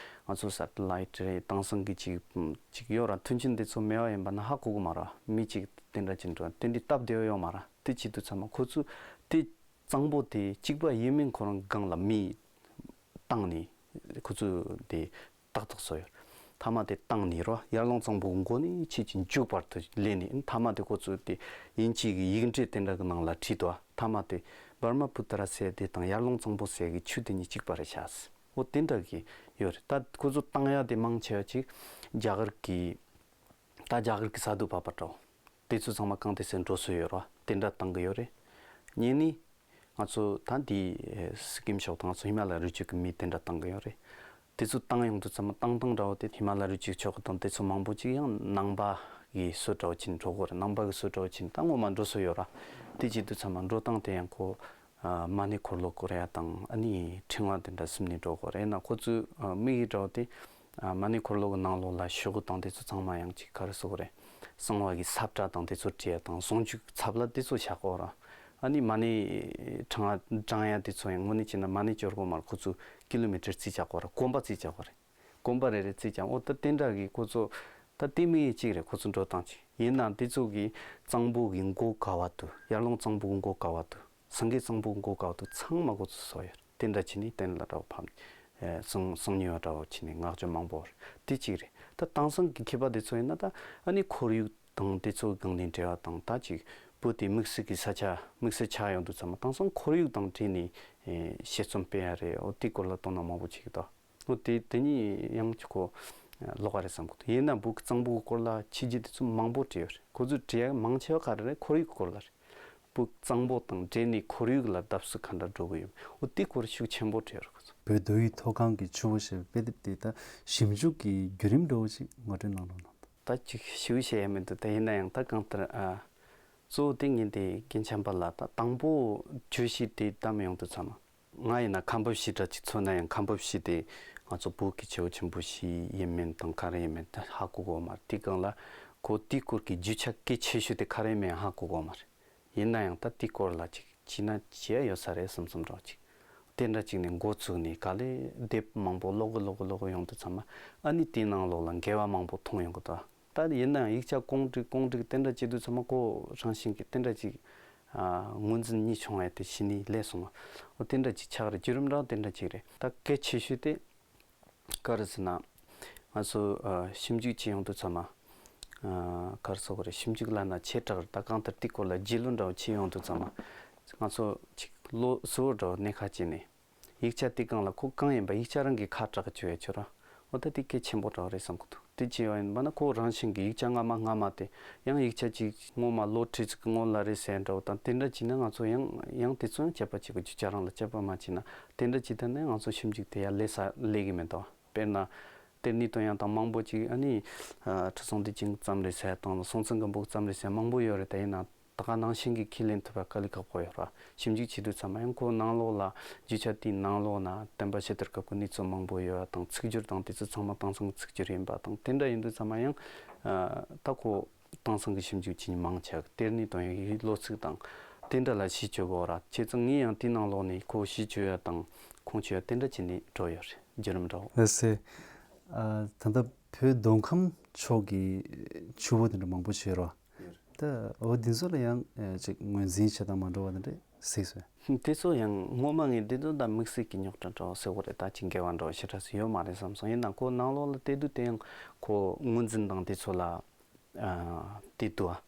ང་ཚོ་སེ་ཊི་ལའིཊ་རེད། དེང་སང་གི་ཅིག་ཅིག་ཡོད་ར། མཐུན་རྐྱེན་དེ་ཚོ་མེད་པ་ཡིན་པ་ན་ཧ་གོ་གི་མ་རེད། མི་ཅིག་དེ་འདྲ་ཅིག་འགྲོ་དེ་འདྲའི་སྟབས་བདེ་བོ་ཡོད་མ་རེད། དེ་བྱེད་དུས་ཚང་མ་ཁོ་ཚོས་དེ་གཙང་པོ་དེ་གཅིག་པ་ཡིན་མིན་ཁོ་རང་སྒང་ལ་མི་བཏང་ནས་ཁོ་ཚོས་དེ་ཏག་ཏག་བཟོ་ཡོད། མཐའ་མ་དེ་བཏང་ནས་རོ་ཡར་ཀླུང་གཙང་པོའི་མགོ་ནས་ཕྱི་ཅིག་མཇུག་བར་དུ་ལེན་ནས་མཐའ་མ་དེ་ཁོ་ཚོས་དེ་དབྱིན་ཇི་གི་ཡིག་འབྲེལ་དེ་འདྲ་གི་ནང་ལ་བྲིས་འདུག་མཐའ་མ་དེ་བར་མ་པུ་ཏ་ར་ཟེར་དེ་དང་ཡར་ཀླུང་གཙང་པོ་ཟེར་གི་ཆུ་དེ་གཉིས་གཅིག་པ་རེད་ཤག་འོ་དེ་འདྲ་གི་ཡོད་རེད། ད་ཁོ་ཚོ་བཏང་ཡ་དེ་མང་ཆེ་བ་ཅིག་རྒྱ་གར་གི་ད་རྒྱ་གར་གི་ས་རྡོ་བབས་པ་འདྲ་བོ། དེ་ཚོ་ཚང་མ་གང་དེ་སེ་འགྲོ་སྲོལ་ཡོད་རེད་བ། དེ་འདྲ་བཏང་གི་ཡོད་རེད། གཉིས་ནི། ང་ཚོ་ད་འདི་སི་ཀིམ་ཕྱོགས་དང་ང་ཚོ་ཧི་མ་ལ་ཡ་རི་རྒྱུད་ཀྱི་མི་དེ་འདྲ་བཏང་གི་ཡོད་རེད། དེ་ཚོ་བཏང་ཡོང་དུས་ཚང་མ་བཏང་སྟངས་འདྲ་བོ་དེ་ཧི་མ་ལ་ཡ་རི་རྒྱུད་ཕྱོགས་ཀྱི་དང་དེ་ཚོ་མང་པོ་ཅིག་ཡང་ནང་པ་གི་སྲོལ་འདྲ་བོ་ཅིག་འགྲོ་གི་ཡོད་རེད། ནང་པ་གི་སྲོལ་འདྲ་བོ་ཅིག་ད་སྔོན་མ་འགྲོ་སྲོལ་ཡོད་ར། དེ་བྱེད་དུས་ཚང་མ་འགྲོ་སྟངས་དེ་ཡང་ཁོ་ཨ་མ་ཎི་འཁོར་ལོ་བསྐོར་ཡ་དང་ཨ་ནི་ཕྲེང་བ་དེ་འདྲ་བསྲིངས་ནས་འགྲོ་གི་ཡོད་རེད། ཡིན་ན་ཁོ་ཚོའི་ཨ་དམིགས་ཡུལ་འདྲ་བོ་དེ། ཨ་མ་ཎི་འཁོར་ལོ་གི་ནང་ལོགས་ལ་ཤོག་གུ་དང་དེ་ཚོ་ཚང་མ་ཡང་ཅིག་ག་རེ་ཟེར་དགོས་རེད། གསང་བ་གི་ས་བཀྲ་དང་དེ་ཚོ་བྲིས་ཡ་དང་ཟུང་འཇུག་ཚབ་ལ་དེ་ཚོ་བཞག་གོ་ར། ཨ་ནི་མ་ཎི་བགྲང་བགྲང་ཡ་དེ་ཚོ་ཡང་དངོས་གནས་བྱས་ན་མ་ཎི་སྐྱོར་གོ་མར་ཁོ་ཚོ་ཀི་ལོ་མི་ཊར་རྩིས་བྱ་གོ་ར། གོམ་པ་རྩིས་བྱ་གོ་རེད། གོམ་པ་རེ་རེ་རྩིས་ཀྱང་འོ་ད་དེ་འདྲ་གི་ཁོ་ཚོ་ད་དེ་དམིགས་ཡུལ་གཅིག་རེད། ཁོ་ཚོ་འགྲོ་སྟངས་གཅིག་ཡིན་ནའང་དེ་ཚོ་གི་གཙང་པོ་གི་མགོ་ག་བ་དུ་ཡར་ཀླུང་གཙང་པོ་གི་མགོ་ག་བ་དུ། སེང་གེ་གཙང་པོ་མགོ་དཀར་དུ་ཚང་མ་འགོ་ཚུགས་སོ་ཡོད། དེ་འདྲ་བྱས་ནས་གཏན་ལ་འདྲ་བོ་ཕམ། ཨེ་གསང་གསང་ཉུལ་བ་འདྲ་བོ་བྱས་ནས་བསྔགས་བརྗོད་མང་པོ་རེད། དེ་གཅིག་རེད། ད་དེང་སང་གི་མཁས་པ་དེ་ཚོ་ཡིན་ན་ད་ཨ་ནི་ཁོར་ཡུག་དང་དེ་ཚོའི་སྒང་ནས་འབྲེལ་བ་དང་ད་ཅིག་བོད་དེ་དམིགས་བསལ་གྱི་ས་ཆ་དམིགས་བསལ་ཆགས་ཡོང་དུས་ཚང་མ་དེང་སང་ཁོར་ཡུག་དང་འབྲེལ་ནས་ཨེ་དཔྱད་རྩོམ་སྤེལ་ཡ་རེད། འོ་དེའི་སྐོར་ལ་དོ་སྣང་མང་པོ་བྱེད་ཀྱི་འདུག་འོ་དེ་དེ་གཉིས་ཡང་ཅིག་གོ་ལོགས་ཀ་རེད་བསམ་གི་འདུག་ཡིན་ན་བོད་ཀྱི་གཙང་པོའི་སྐོར་ལ་ཕྱི་རྒྱལ་དེ་ཚོ་མང་པོ་བྲིས་ཡོད་རེད། ཁོ་ཚོས་བྲིས་ཡ་མང་ཆེ་བ་ག་རེ་རེད། ཁོར་ཡུག་སྐོར་ལ་རེད། བོད་གཙང་པོ་དང་འབྲེལ་ནས་ཁོར་ཡུག་ལ་བརྡབ་གསིག་ག་འདྲ་འགྲོ་གི་ཡོད། འོ་དེ་སྐོར་ཤུགས་ཆེན་པོ་བྲིས་ཡོད་རེད་ཁོ་ཚོ། བོད་མདོ་དབུས་མཐོ་སྒང་གི་ཆུ་བོ་ཞེས་པའི་དཔེ་དེབ་དེ་ད་ཞིབ་འཇུག་གི་བརྒྱུད་རིམ་འདྲ་བོ་ཞིག་ངོ་སྤྲོད་གནང་རོགས་གནང་། ད་ཅིག་ཞིབ་བཤད་ཡ་མི་འདུག་ད་ཡིན་ན་ཡང་ད་གང་ལྟར་ཨ་གཙོ་བོ་དེ་ངས་དེ་རྒན་ཆམ་པ་ལ་ད་དང་པོ་བརྗོད་གཞི་དེ་བདམས་ཡོང་དུས་ཙམ། ང་ཡིན་ན་ཁམས་བབས་གཞི་འདྲ་ཅིག་མཚོན་ན་ཡང་ཁམས་བབས་གཞི་དེ་ང་ཚོ་བོད་ཀྱི་ཆེ་བ་ཆེན་པོ་ཞིག་ཡིན་མིན་དང་ག་རེ་ཡིན་མིན་ད་ཧ་གོ་གོ་མ་རེད། དེ་སྒང་ལ་ཁོ་དེའི་སྐོར་གྱི་རྒྱུ་ཆ་གལ་ཆེ་ཤོས་དེ་ག་རེ་ཡིན་མིན་ཧ་གོ་གོ་མ་རེད། ཡིན་ན་ཡང་ད་དེའི་སྐོར་ལ་ཅིག་བྱས་ན་བྱས་ཡོད་ས་རེད་བསམ་བསམ་འདྲ་ཅིག་དེ་འདྲ་ཅིག་ནས་འགོ་བཙུགས་ནས་ག་ལེ་དེབ་མང་པོ་ཀློག་གི་ཀློག་གི་ཀློག་གི་ཡོང་དུས་ཙམ་ཨ་ནི་དེའི་ནང་ལོགས་ལ་འགལ་བ་མང་པོ་མཐོང་ཡོང་གི་འདུག་ད་ཡིན་ནའང་ཡིག་ཆ་གོང་བསྒྲིགས་གོང་བསྒྲིགས་དེ་འདྲ་བྱེད་དུས་ཚང་མ་ཁོ་རང་བཞིན་གྱིས་དེ་འདྲ་ཅིག་ཨ་ངོས་འཛིན་གཉིས་བྱུང་བ་དེ་གཞི་ནས་སླེབས་སོང་བ། འོ་དེ་འདྲ་ཅིག་ཆགས་རེད། བརྒྱུད་རིམ་འདྲ་དེ་འདྲ་ཅིག་རེད། ད་གལ་ཆེ་ཤོས་དེ་ག་རེ་ཟེར་ན། ང་ཚོ་ཨ་ཞིབ་འཇུག་བྱེད་ཡོང་དུས་ཚང་མ་ཨ་ག་རེ་ཟེར་དགོས་རེད། ཞིབ་འཇུག་ལབ་ན་ཆེ་དྲགས་རེད། ད་གང་ལྟར་དེའི་སྐོར་ལ་རྒྱུས་ལོན་འདྲ་བོ་བྱེད་ཡོང་དུས་ཚང་མ་ང་ཚོ་ཅིག་བློ་གཟུ་བོ་འདྲ་བོ་གནད་ཁ་བྱས་ནས། ཡིག་ཆ་དེ་སྒང་ལ་ཁོ་གང་ཡིན་པ་ཡིག་ཆ་རང་གིས་ཁ་གྲག་གི་བྱོས་ཡ་ཆོ་ར། འོ་ད་དེ་གལ་ཆེན་པོ་འདྲ་བོ་རེད་བསམ་གི་འདུག་དེ་བྱས་པ་ཡིན་པ་ན་ཁོ་རང་བཞིན་གྱི་ཡིག་ཆ་སྔ་མ་སྔ་མ་དེ་ཡང་ཡིག་ཆ་ཅིག་སྔོན་མ་ལོ་ཁྲི་ཚིག་གི་སྔོན་ལ་རེད་ཟེར་འདྲ་བོ་དང་དེ་འདྲ་བྱས་ན་ང་ཚོ་ཡང་ཡང་དེ་ཚོ་ཡང་དཔྱད་པ་བྱེད་དགོས། རྒྱུ་ཆ་རང་ལ་དཔྱད་པ་མ་བྱས་ན་དེ་འདྲ་བྱས་ད་ནས་ང་ཚོ་ཞིབ་འཇུག་དེ་ཡར་སླེབས་ས་སླེབས་གི་མི་འདུག་དཔེར་ན། གཏེར་ནས་ཐོན་ཡང་དང་མང་པོ་ཅིག་ཨ་ནི། ཁྲི་སྲོང་ལྡེ་བཙན་བརྩམས་རེད་ཟེར་དང་སྲོང་བཙན་སྒམ་པོ་བརྩམས་རེད་ཟེར་མང་པོ་ཡོད་རེད། ད་ཡིན་ན་ད་ག་ནང་བཞིན་གྱི་ཁས་ལེན་ཐུབ་པ་དཀའ་ལས་ཁག་པོ་ཡོད་ར། ཞིབ་འཇུག་བྱེད་དུས་ཚང་མ་ཡང་ཁོ་ནང་ལོགས་ལ་རྒྱུ་ཆ་དེའི་ནང་ལོགས་ན་བསྟན་པ་ཤེས་རྟོགས་སྐབས་ཀྱི་གནས་ཚུལ་མང་པོ་ཡོད་པ་དང་ཚིག་སྦྱོར་དང་དེ་ཚོ་ཚང་མ་དེང་སང་གི་ཚིག་སྦྱོར་ཡིན་པ་དང་དེ་འདྲ་ཡིན་དུས་ཚང་མ་ཡང་ད་ཁོ་དེང་སང་གི་ཞིབ་འཇུག་བྱེད་མཁན་མང་ཆེ་བ་གཏེར་ནས་ཐོན་ཡོད་ཀྱི་ལོ་ཚིགས་དང་དེ་འདྲ་ལ་གཞི་བཅོལ་དགོས་ར། བྱས་ཙང་ངས་ཡང་དེའི་ནང་ལོགས་ནས་ཁོ་གཞི་བཅོལ་ཡ་དང་ཁུངས་བཅོལ་ཡ་དེ་འདྲ་བྱས་ནས་འགྲོ་ཡོད་རེད། བརྒྱུད་རིམ་འདྲ་བོ། ལགས་སེ། ད་ལྟ་བོད་མདོ་ཁམས་ ཕྱོགས་ཀྱི་ཆུ་བོ་དེ་འདྲ་མང་པོ་ཞིག་ཡོད་རེད་བ། ད་འོ་དེ་ཚོ་ལ་ཡང་ཨེ་ཅིག་ངོས་འཛིན་བྱེད་སྟངས་མ་འདྲ་བ་དེ་འདྲ་གཟིགས་སོང་། དེ་ཚོ་ཡང་ངོ་མ་ངས་འདི་ཚོ་ད་དམིགས་བསལ་གྱི་རྙོག་དྲ་འདྲ་བོ་ཟེར་བ་རེད། ད་ཅིག་འགལ་བ་འདྲ་བོ་ཞེ་དྲག་ཞིག་ཡོད་མ་རེད་བསམ་སོང་། ཡིན་ནའང་ཁོ་ནང་ལོགས་ལ་བལྟས་དུས་དེ་ཡང་ཁོ་ངོས་འཛིན་དང་དེ་ཚོ་ལ་ཨ་བལྟས་དུས་ཨ།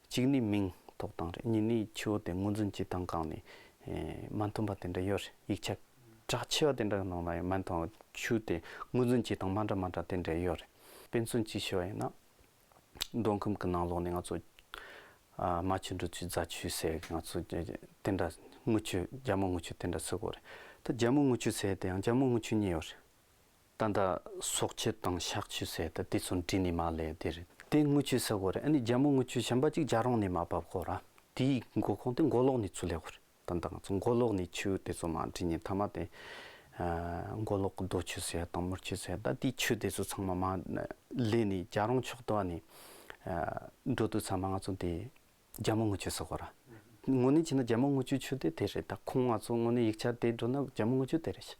གཅིག་ནི་མིང་ཐོགས་སྟངས་རེད། གཉིས་ནི་ཆུ་བོ་དེ་ངོས་འཛིན་བྱེད་སྟངས་སྒང་ནས་ཨེ་མ་མཐུན་པ་དེ་འདྲ་ཡོད་རེད། ཡིག་ཆ་གྲགས་ཆེ་བ་དེ་འདྲ་གི་ནང་ལ་ཡང་མ་མཐུན་པ། ཆུ་དེ་ངོས་འཛིན་བྱེད་སྟངས་མ་འདྲ་མ་འདྲ་དེ་འདྲ་ཡོད་རེད། དཔེ་མཚོན་གཅིག་ཞུ་བ་ཡིན་ན། མདོ་ཁམས་ཀྱི་ནང་ལོགས་ནས་ང་ཚོ་ཨ་རྨ་ཆུ་འབྲི་ཆུ་རྫ་ཆུ་ཟེར་ང་ཚོ་དེ་འདྲ་རྔུལ་ཆུ་རྒྱ་མོ་རྔུལ་ཆུ་དེ་འདྲ་ཟེར་གོ་རེད། ད་རྒྱ་མོ་རྔུལ་ཆུ་ཟེར་དེ་ཡང་རྒྱ་མོ་རྔུལ་ཆུ་གཉིས་ཡོད་རེད། ད་ལྟ་སོག་ཆུ་དང་ཤག་ཆུ་ཟེར་ད་དེ་ཚོ་འདྲེས་ནས་མར་སླེབས་དེ་རེད། དེ་རྔུལ་ཆུ་ཟེར་གོ་རེད། ཨ་ནི་རྒྱ་མོ་རྔུལ་ཆུ་གཞན་པ་གཅིག་རྒྱལ་རོང་ནས་མར་བབས་གོ་ར། དེའི་མགོ་ཁུངས་དེ་མགོ་ལོག་ནས་ཚུར་སླེབས་གོ་རེད། ད་ལྟ་ང་ཚོ་མགོ་ལོག་ནས་ཆུ་དེ་ཚོ་མར་འདྲེས་ནས་མཐའ་མ་དེ་ཨ་མགོ་ལོག་གི་རྡོ་ཆུ་ཟེར་དང་མུར་ཆུ་ཟེར་ད་དེའི་ཆུ་དེ་ཚོ་ཚང་མ་མར་སླེབས་ནས་རྒྱལ་རོང་ཕྱོགས་དེ་བ་ནས་ཨ་འགྲོ་དུས་ཚང་མ་ང་ཚོ་དེ། རྒྱལ་མོ་རྔུལ་ཆུ་ཟེར་གོ་ར། དངོས་གནས་བྱས་ན་རྒྱལ་མོ་རྔུལ་ཆུའི་ཆུ་དེ་དེ་རེད། ད་ཁོང་ང་ཚོ་དངོས་གནས་ཡིག་ཆ་དེ་འགྲོ་ན་རྒྱལ་མོ་རྔུལ་ཆུ་དེ་རེད་ཤག་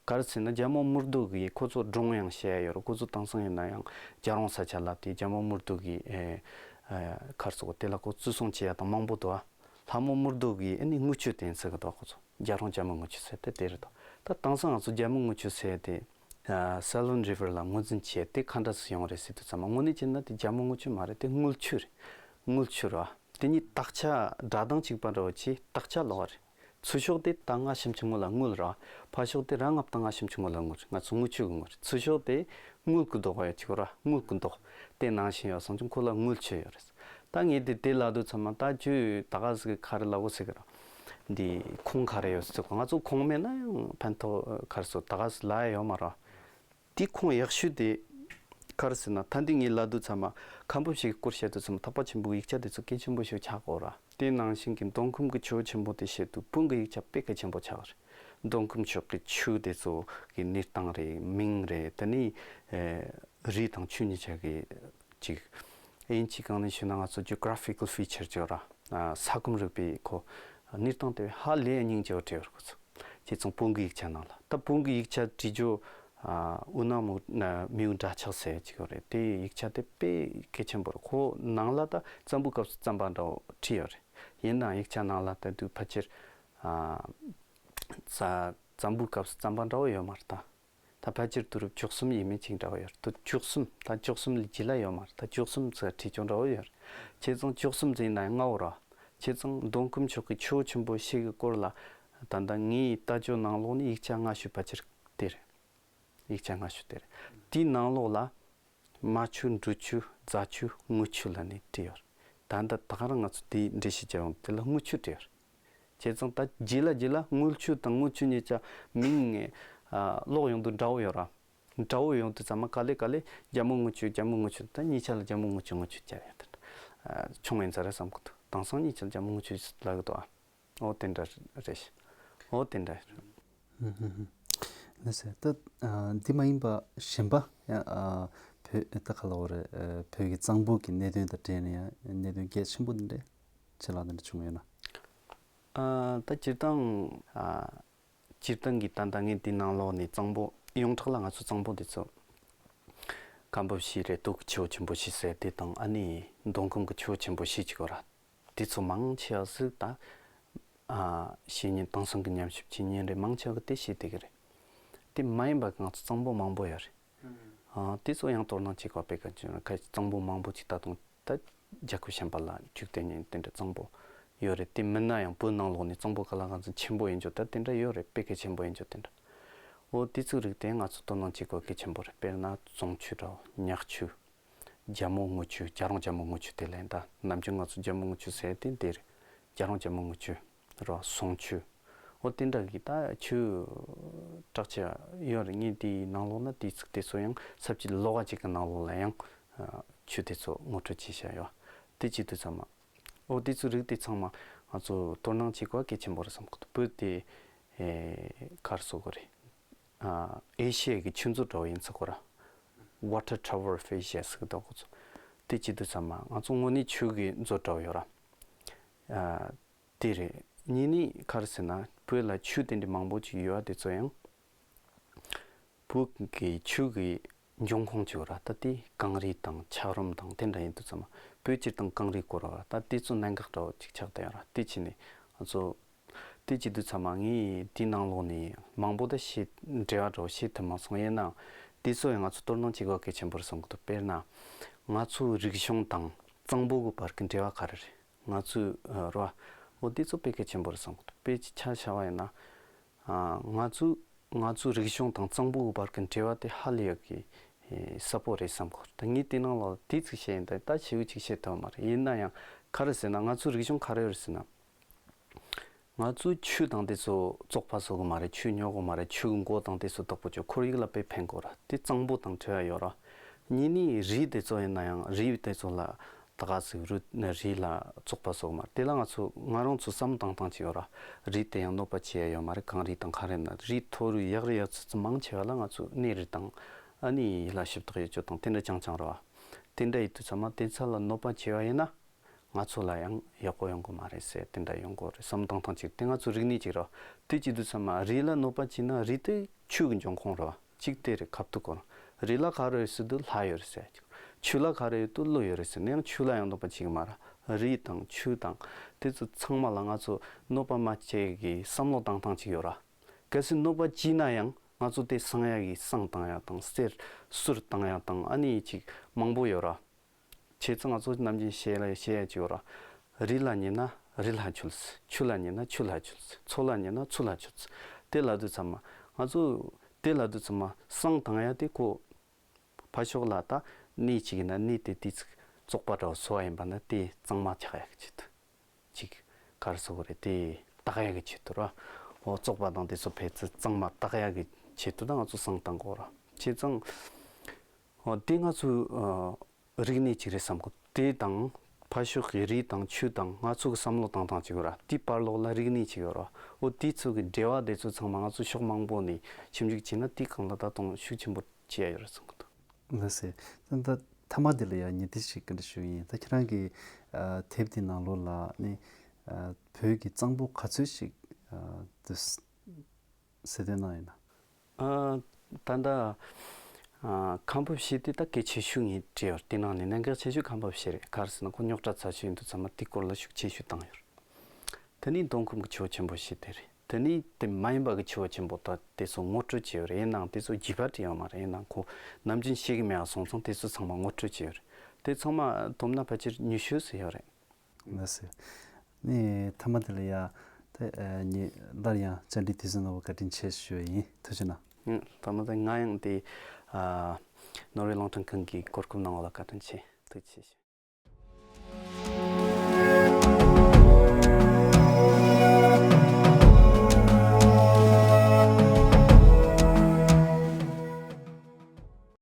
ག་རེ་ཟེར་ན་རྒྱལ་མོ་དམུ་རྡོ་གིས་ཁོ་ཚོ་སྒྲུང་ཡང་བཤད་ཡ་ཡོད་རེད། ཁོ་ཚོ་དེང་སང་ཡིན་ན་ཡང་རྒྱལ་རོང་ས་ཆ་ལ་དེ་རྒྱལ་མོ་དམུ་རྡོ་གིས་ཨེ་ཨེ་ག་རེ་ཟེར་གོ་དེ་ལ་ཁོ་བརྩི་སྲུང་བྱེད་ཡ་དང་མང་པོ་འདུག་ཨ། ལྷ་མོ་དམུ་རྡོ་གིས་ཨ་ནི་རྔུལ་ཆུ་དེ་ཟེར་གི་འདུག་ཁོ་ཚོ་རྒྱལ་རོང་རྒྱལ་མོ་རྔུལ་ཆུ་ཟེར་དེ་དེ་རེད་འདུག་ད་དེང་སང་ང་ཚོ་རྒྱལ་མོ་རྔུལ་ཆུ་ཟེར་དེ་ཨ་Salween River ལ་ངོས་འཛིན་བྱས་དེ་ག་འདྲ་ཞིག་ཡོང་རེད་ཟེར་དུས་ཙམ་པ་དངོས་གནས་བྱས་ན་དེ་རྒྱལ་མོ་རྔུལ་ཆུ་མ་རེད། དེ་རྔུལ་ཆུ་རེད། རྔུལ་ཆུ་ར། དེ་གཉིས་དག་ཆ་སྒྲ་གདངས་གཅིག་པ་འདྲ་བོ་ཆེ་དག་ཆ་ལོགས་རེད། ཚུར་ཕྱོགས་དེ་ད་སྔ་ཕྱི་མ་ཆུ་ངོ་ལ་རྔུལ་ར། ཕར་ཕྱོགས་དེ་ར་སྔ་ད་སྔ་ཕྱི་མ་ཆུ་ངོ་ལ་རྔུལ་རེད། ང་ཚོ་རྔུལ་ཆུ་གི་རྔུལ་རེད། ཚུར་ཕྱོགས་དེ་རྔུལ་གི་མདོག་ཡོད་ཅིག་ར། རྔུལ་གི་མདོག་དེ་ནང་བཞིན་ཡོད་སོང་ཅུང་ཁོ་ལ་རྔུལ་ཆུ་ཡོད་རེད། ད་ངས་དེ་དེ་ལབ་དུས་ཙམ་པ་ད་ཁྱོད་ད་ག་ཟིག་ག་རེ་ལབ་གོ་ཟེར་གི་ར། འདི་ཁུངས་ག་རེ་ཡོད་ཟེར་གོ་ང་ཚོ་ཁུངས་མེད་ན་ཡང་ཕན་ཐོགས་ག་རེ་ཟེར་ད་ག་ཟིག་ལབ་ཡ་ཡོད་མ་ར། དེ་ཁུངས་ཡག་ཤོས་དེ་ག་རེ་ཟེར་ན། ད་འདི་ངས་ལབ་དུས་ཙམ་པ་ཁམས་ཕུ་ཞིག་གི་སྐོར་བཤད་དུས་ཙམ་པ་ཐེག་པ་ཆེན་པོའི་ཡིག་ཆ་དེ་ཚོ་གལ་ཆེན་པོ་ཞིག་ཆགས་གོ་ར། དེ་ནང་བཞིན་གྱི་མདོ་ཁམས་ཀྱི་ཆུ་བོ་ཆེན་པོ་དེ་བཤད་དུས་བོན་གྱི་ཡིག་ཆ་དཔེ་གལ་ཆེན་པོ་ཆགས་རེད། མདོ་ཁམས་ཕྱོགས་ཀྱི་ཆུ་དེ་ཚོ་གི་གནས་སྟངས་རེད། མིང་རེད། དེ་ནས་ཨེ་རི་དང་ཆུ་གཉིས་ཆ་གི་ཅིག་དབྱིན་ཇིའི་སྒང་ནས་ཞུས་ན་ང་ཚོ་ཇི་ཨོ་གྷ་ར་ཕི་ཀལ་ཕི་ཆར་ཅིག་ཡོད་ར། ཨ་ས་ཁམས་རིག་པའི་ཁོ་གནས་སྟངས་དེ་ཧ་ལས་སྙིང་རྗེ་བོ་བྲིས་ཡོད་རེད་ཁོ་ཚོ། བྱས་ཙང་བོན་གྱི་ཡིག་ཆ་ནང་ལ། ད་བོན་གྱི་ཡིག་ཆ་བྲིས་རྒྱུ་ཨ་ཨུ་ན་མུ་མིའུ་འདྲ་ཆགས་ཟེར་ཅིག་ཡོད་རེད། དེ་ཡིག་ཆ་དེ་དཔེ་གལ་ཆེན་པོ་རེད། ཁོ་ནང་ལ་ད་བཙན་པོའི་སྐབས་སུ་བརྩམས་པ་འདྲ་བོ་བྲིས་ཡོད་རེད། ཡིན་ནའང་ཡིག་ཆ་ནང་ལ་ད་དུས་ཕལ་ཆེར་ཨ་བཙན་པོའི་སྐབས་སུ་བརྩམས་པ་འདྲ་བོ་ཡོད་མ་རེད་ད། ད་ཕལ་ཆེར་དུས་རབས་བཅུ་གསུམ་ཡས་མས་ཅིག་འདྲ་བོ་ཡོད་རེད། དུས་བཅུ་གསུམ་ད་བཅུ་གསུམ་ལས་རྗེས་ལ་ཡོད་མ་རེད། ད་བཅུ་གསུམ་ཙམ་བྲིས་ཆོག་འདྲ་བོ་ཡོད་རེད། བྱས་ཙང་བཅུ་གསུམ་ཙམ་ཡིན་ན་ཡང་སྔ་བོ་ར། བྱས་ཙང་མདོ་ཁམས་ཕྱོགས་ཀྱི་ཆུ་བོ་ཆེན་པོ་བཞི་གི་སྐོར་ལ་ད་ལྟ་ངའི་ལྟ་སྤྱོད་ནང་ལོགས་ནས་ཡིག་ཆ་སྔ་ཤོས་ཕལ་ཆེར་དེ་རེད། ཡིག་ཆ་སྔ་ཤོས་དེ་རེད། དེའི་ནང་ལོགས་ལ་རྨ་ཆུ་འབྲི་ཆུ་རྫ་ཆུ་རྔུལ་ཆུ་ལབ་ནས་བྲིས་ཡོད་རེད། ད་ལྟ་ད་ག་རང་ང་ཚོ་དེའི་འགྲེལ་བཤད་བརྒྱབ་ཡོང་དེ་ལ་རྔུལ་ཆུ་བྲིས་ཡོད་རེད། བྱས་ཙང་ད་རྗེས་ལ་རྗེས་ལ་རྔུལ་ཆུ་དང་རྔུལ་ཆུ་གཉིས་ཆ་མིང་ཨ་ཀློག་ཡོང་དུས་འདྲ་བོ་ཡོད་ར། འདྲ་བོ་ཡོང་དུས་ཙམ་པ་ག་ལེ་ག་ལེ་རྒྱ་མོ་རྔུལ་ཆུ་རྒྱ་མོ་རྔུལ་ཆུ་ད་གཉིས་ཆ་ལ་རྒྱ་མོ་རྔུལ་ཆུ་རྔུལ་ཆུ་བརྒྱབ་ཡོད་དེ་འདྲ་ཨ་བྱུང་ཡིན་ས་རེད་བསམ་གི་འདུག་དེང་སང་གཉིས་ཆ་ལ་རྒྱ་མོ་རྔུལ་ཆུ་ལབ་གི་འདུག་ཨ། འོ་དེ་འདྲ་རེད་ཤག་འོ་དེ་འདྲ་རེད། ཧུམ་ཧུམ་ཧུམ། ལགས་སོ། ད་ཨ་འདི་མ་ཡིན་པ་གཞན་པ་ཡང་ཨ་བོད་ད་ག་ལབ་དགོས་རེད། ཨ་བོད་ཀྱི་གཙང་པོ་གི་གནད་དོན་དང་འབྲེལ་ནས་ཡང་གནད་དོན་གལ་ཆེན་པོ་འདི་འདྲ་ཆེ་ལ་འདི་འདྲ་བྱུང་ཡོད་ན། ཨ་ད་སྤྱིར་བཏང་ཨ་སྤྱིར་བཏང་གི་ད་ལྟ་ངས་འདི་ནང་ལོགས་ནས་གཙང་པོ་ཡོངས་གྲགས་ལ་ང་ཚོ་གཙང་པོ་འདི་ཚོ་ཁམས་ཕུ་བཞི་རེད། སྟོད་ཀྱི་ཆུ་བོ་ཆེན་པོ་བཞི་ཟེར་དེ་དང་ཨ་ནི་མདོ་ཁམས་ཀྱི་ཆུ་བོ་ཆེན་པོ་བཞི་ཅིག་ཡོད་ར། དེ་ཚོ་མང་ཆེ་བ་ཟིག་ད་ཨ་བཤད་ཉན་དེང་སང་གི་ཉམས་ཞིབ་བྱེད་ཉན་རེད། མང་ཆེ་བ་གི་དེ་བཤད་བསྡད་གི་རེད། དེ་མ་ཡིན་པ་གི་ང་ཚོ་གཙང་པོ་མང་པོ་ཡོད་རེད། ཨ་དེ་ཚོ་ཡང་དོ་སྣང་བྱེད་དགོས་དཔེ་གལ་ཆེན་རེད། ཁ་ཅིག་གཙང་པོ་མང་པོ་ཅིག་ད་དུང་ད་རྒྱལ་ཁབ་གཞན་པ་ལ་འཇུག་བསྡད་ཉན་དེ་འདྲ་གཙང་པོ་ཡོད་རེད། དེ་མིན་ན་ཡང་བོད་ནང་ལོགས་ནས་གཙང་པོ་ག་ལ་གང་འཚམ་ཆེན་པོ་ཡིན་རྒྱུ་ད་དེ་འདྲ་ཡོད་རེད། དཔེ་གལ་ཆེན་པོ་ཡིན་རྒྱུ་དེ་འདྲ། འོ་དེ་ཚོའི་རིགས་དེ་ང་ཚོ་དོ་སྣང་བྱེད་དགོས་གལ་ཆེན་པོ་རེད། དཔེར་ན་ཙོང་ཆུ་འདྲ་བོ་ཉག་ཆུ། རྒྱལ་མོ་རྔུལ་ཆུ། རྒྱལ་རོང་རྒྱལ་མོ་རྔུལ་ཆུ་དེ་ལས་ད་ནམ་རྒྱུན་ང་ཚོ་རྒྱལ་མོ་རྔུལ་ཆུ་ཟེར་དེ་འདིར་རྒྱལ་རོང་རྒྱལ་མོ་རྔུལ་ཆུ་རོ་ཟོང་ཆུ། འོ་དེ་འདྲ་གི་ད་ཆུ་གྲགས་ཆེ་ཡོད་རེད། ངས་དེའི་ནང་ལོགས་ན་དེའི་ཚིག་དེ་ཚོ་ཡང་ས་བཅད་ཀློག་ག་ཅིག་གི་ནང་ལོགས་ལ་ཡང་ཆུ་དེ་ཚོ་ངོ་སྤྲོད་བྱས་བཞག་ཡོད། དེ་བྱེད་དུས་ཙམ་མ་འོ་དེ་ཚོའི་རིགས་དེ་ཚང་མ་ང་ཚོ་དོ་སྣང་བྱེད་དགོས་གལ་ཆེན་པོ་རེད་བསམ་གི་འདུག་བོད་དེ་ཨེ་ག་རེ་ཟེར་དགོས་རེད། ཨ་ཨེ་ཤི་ཡ་གི་ཆུ་མཛོད་འདྲ་བོ་ཡིན་ཟེར་གོ་ར། Water Tower of Asia ཟེར་གི་འདུག་ཁོ་ཚོ། དེ་བྱེད་དུས་ཙམ་མ་ང་ཚོ་དངོས་གནས་ཆུ་གི་མཛོད་འདྲ་བོ་ཡོད་ར། ཨ་དེ་རེད། གཉིས་ནི་ག་རེ་ཟེར་ན་བོད་ལ་ཆུ་དེ་འདྲ་མང་པོ་ཅིག་ཡོད་དེ་ཚོ་ཡང་བོད་ཀྱི་ཆུ་གི་ འབྱུང་ཁུངས་ཅིག་ཡོད་ར། ད་དེ་གངས་རི་དང་འཁྱགས་རོམ་དང་དེ་འདྲ་ཡིན་དུས་ཙམ་པ་བོད་སྤྱིར་བཏང་གངས་རིའི་སྐོར་བ་ད་དེ་ཚོ་གནད་འགག་འདྲ་བོ་ཅིག་ཆགས་བསྡད་ཡོད་ར། དེ་བྱས་ནས་ང་ཚོ་དེ་བྱེད་དུས་ཙམ་པ་ངས་དེའི་ནང་ལོགས་ནས་མང་པོ་ད་བཤད་འགྲེལ་བ་འདྲ་བོ་བྱེད་ཐུབ་མ་སོང་། ཡིན་ནའང་དེ་ཚོ་ཡང་ང་ཚོ་དོ་སྣང་བྱེད་དགོས་གལ་ཆེན་པོ་རེད་བསམ་གི་འདུག་དཔེར་ན་ང་ཚོའི་རིག་གཞུང་དང་གཙང་པོ་གི་བར་གྱི་འབྲེལ་བ་ག་རེ་རེད། ང་ཚོའི་ཨ་རོ། འོ་དེ་ཚོ་དཔེ་གལ་ཆེན་པོ་རེད་བསམ་གི་འདུག་དཔེ་ཆ་བཞག་པ་ཡིན་ན། ཨ་ང་ཚོའི་ང་ཚོའི་རིག་གཞུང་དང་གཙང་པོའི་བར་གྱི་འབྲེལ་བ་དེ་ཧ་ལས་ཡག་གི་ཨེ་ཟབ་པོ་རེད་བསམ་གི། ད་ངས་དེ་ནང་ལ་དེ་ཚིག་བཤད་ཡིན། ད་ད་ཞེ་པོ་ཅིག་བཤད་ཐུབ་པ་མ་རེད། ཡིན་ན་ཡང་ག་རེ་ཟེར་ན་ང་ཚོའི་རིག་གཞུང་ག་རེ་ཡོད་རེད་ཟེར་ན། ང་ཚོའི་ཆོས་དང་དེ་ཚོ་བཙོག་པ་བཟོ་གི་མ་རེད། ཆོས་ཉོ་གི་མ་རེད། ཆོས་ཀྱི་མགོ་དང་དེ་ཚོ་བདག་པོ་བྱོས། ཁོར་ཡུག་ལ་དཔེ་ཕན་གི་ར། དེ་གཙང་པོ་དང་འབྲེལ་བ་ཡོད་ར། གཉིས་ནི་རི་དེ་ཚོ་ཡིན་ན་ཡང་རི་དེ་ཚོ་ལ་ད་ག་ཟིག་རུ་རི་ལ་བཙོག་པ་བཟོ་གི་མ་རེད། དེ་ལ་ང་ཚོ་ང་རང་ཚོ་བསམ་བློ་བཏང་སྟངས་ཅིག་ཡོད་ར། རི་དེ་ཡང་གནོད་པ་བྱེད་ཡ་ཡོད་མ་རེད། གངས་རི་དང་ག་རེ་ན་རི་མཐོ་རིས་ཡག་རི་ཡག་ཚོ་ཚོ་མང་ཆེ་བ་ལ་ང་ཚོ་གནས་རི་དང་ཨ་ནི་ཡུལ་ལ་ཞིབ་བརྟག་ཡོད་རྒྱུ་དང་དེ་འདྲ་རྐྱང་རྐྱང་ར་བ། དེ་འདྲ་ཡིན་དུས་ཚང་མ་དེ་ཚོ་ལ་གནོད་པ་བྱེད་པ་ཡིན་ན། ང་ཚོ་ལ་ཡང་ཡག་པོ་ཡོང་གི་མ་རེད་ཟེར། དེ་འདྲ་ཡོང་གི་རེད་བསམ་བཏང་སྟངས་ཅིག་དེ་ང་ཚོ་རིག་གནས་ཅིག་རེད། དེ་བྱེད་དུས་ཚང་མ་རི་ལ་གནོད་པ་བྱས་ན་རི་དེ་ཆོས་ཀྱི་འབྱུང་ཁུངས་རེད་བ། གཅིག་དེ་རེད། ཁ་ཐུག་གོ་རི་ལ་ག་རེ་ཡོད་ཟེར་དུས་ལྷ་ཡོད་རེད་ཟེར། ཆུ་ལ་ག་རེ་ཡོད་དུས་ཀླུ་ཡོད་རེད་ཟེར་ན་ཡང་ཆུ་ལ་ཡང་གནོད་པ་བྱེད་གི་མ་རེད། རི་དང་ཆུ་དང་དེ་ཚོ་ཚང་མ་ལ་ང་ཚོ་གནོད་པ་མ་བྱེད་གི་བསམ་བློ་བཏང་སྟངས་ཅིག་ཡོད་ར། གལ་སྲིད་གནོད་པ་བྱས་ན་ཡང་ང་ཚོ་དེ་སངས་ཡག་གི་བསང་བཏང་ཡག་དང་གསེར་གསུར་བཏང་ཡག་དང་ཨ་ནི་ཅིག་མང་པོ་ཡོད་ར། བྱས་ཙང་ང་ཚོ་ནམ་རྒྱུན་བཤད་ལ་བཤད་ཡ་ཅིག་ཡོད་ར། རི་ལ་ཉན་ན་རི་ལྷ་མཆོད། ཆུ་ལ་ཉན་ན་ཆུ་ལྷ་མཆོད། མཚོ་ལ་ཉན་ན་མཚོ་ལྷ་མཆོད། དེ་ལབ་དུས་ཚང་མ་ང་ཚོ་དེ་ལབ་དུས་ཚང་མ་བསང་བཏང་ཡ་དེ་ཁོ་ཕར་ཕྱོགས་ལ་ད་གནས་གཅིག་ཡིན་ན་གནས་དེ་དུས་ཚིགས་བཙོག་པ་འདྲ་བོ་བཟོ་བ་ཡིན་པ་ན་དེ་གཙང་མ་ཆགས་ཡ་གི་ཆེད་དུ་ཅིག་ག་རེ་ཟེར་དགོས་རེད། དེ་དག་ཡ་གི་ཆེད་དུ་ར། འོ་བཙོག་པ་དང་དེ་ཚོ་ཕལ་ཆེར་གཙང་མ་དག་ཡ་གི་ཆེད་དུ་ད་ང་ཚོ་བསང་བཏང་དགོས་ར། བྱས་ཙང་། འོ་དེ་ང་ཚོའི་ཨ་རིག་གནས་ཅིག་རེད་བསམ་གི། དེ་དང་ཕར་ཕྱོགས་ཀྱི་རི་དང་ཆུ་དང་ང་ཚོ་གི་བསམ་བློ་བཏང་སྟངས་ཅིག་ཡོད་ར། དེའི་བར་ལོགས་ལ་རིག་གནས་ཅིག་ཡོད་ར། འོ་དེ་ཚོ་གི་འབྲེལ་བ་དེ་ཚོ་ཚང་མ་ང་ཚོ་ཕྱོགས་མང་པོ་ནས་ཞིབ་འཇུག་བྱས་ན་དེའི་སྒང་ལ་ད་དུང་ཤུགས་ཆེན་པོ་བྱེད་ཡ་ཡོད་རེད་བསམ་གི་འདུག་ལགས་སེ། ད་ད་མཐའ་མ་དེ་ལ་ཡང་ཉེ་དེ་ཞིག་གི་འདྲི་ཞུ་ཡིན། ད་ཁྱེད་རང་གི་ཨ་དེབ་དེ་ནང་ལོགས་ལ་ནི་ཨ་བོད་ཀྱི་གཙང་པོ་ག་ཚོད་ཞིག་ཨ་དེ་གསལ་སྟོན་གནང་ཡོད་ན། ཨ་ད་ལྟ་ཨ་ཁམས་ཕབ་བྱས་དེ་ད་གལ་ཆེ་ཤོས་ངས་བྲིས་ཡོད། དེ་ནང་ནས་གནད་འགག་ཆེ་ཤོས་ཁམས་ཕབ་བྱས་རེད། ག་རེ་ཟེར་ན་ཁོ་རྙོག་དྲ་ཚ་ཤོས་ཡིན་དུས་ཚང་མ་དེའི་སྐོར་ལ་ཤུགས་ཆེ་ཤོས་བཏང་ཡོད། དེ་ནས་མདོ་ཁམས་ཀྱི་ཆུ་བོ་ཆེན་པོ་བྱས་དེ་རེད། དེ་ནས་དེ་མ་ཡིན་པ་གི་ཆུ་བོ་ཆེན་པོ་དག་དེ་ཚོ་ངོ་སྤྲོད་བྱས་ཡོད་རེད། ཡིན་ནའང་དེ་ཚོ་རྒྱས་པ་བྲིས་ཡོད་མ་རེད། ཡིན་ནའང་ཁོ་ནམ་རྒྱུན་ཤེས་གི་མེད་པ་སོང་ཙང་དེ་ཚོ་ཚང་མ་ངོ་སྤྲོད་བྱས་ཡོད་རེད། དེ་ཚང་མ་བསྡོམས་ན་ཕལ་ཆེར་ཉི་ཤུ་ཙམ་ཡོད་རེད། ལགས་སོ། ནས་མཐའ་མ་དེ་ལ་ཡ་ད་ཨ་ངས་སླར་ཡང་བཅར་འདྲི་དུས་ཚོད་གནང་བར་བཀའ་དྲིན་ཆེ་ཞུ་བ་ཡིན། ཐུགས་རྗེ་གནང་། ཡང་མཐའ་མ་ད་ང་ཡང་དེ་ཨ་ནོར་ཝེ་རླུང་འཕྲིན་ཁང་གིས་གོ་སྐབས་གནང་བ་ལ་བཀའ་དྲིན་ཆེ། ཐུགས་རྗེ་ཆེ་ཞུ།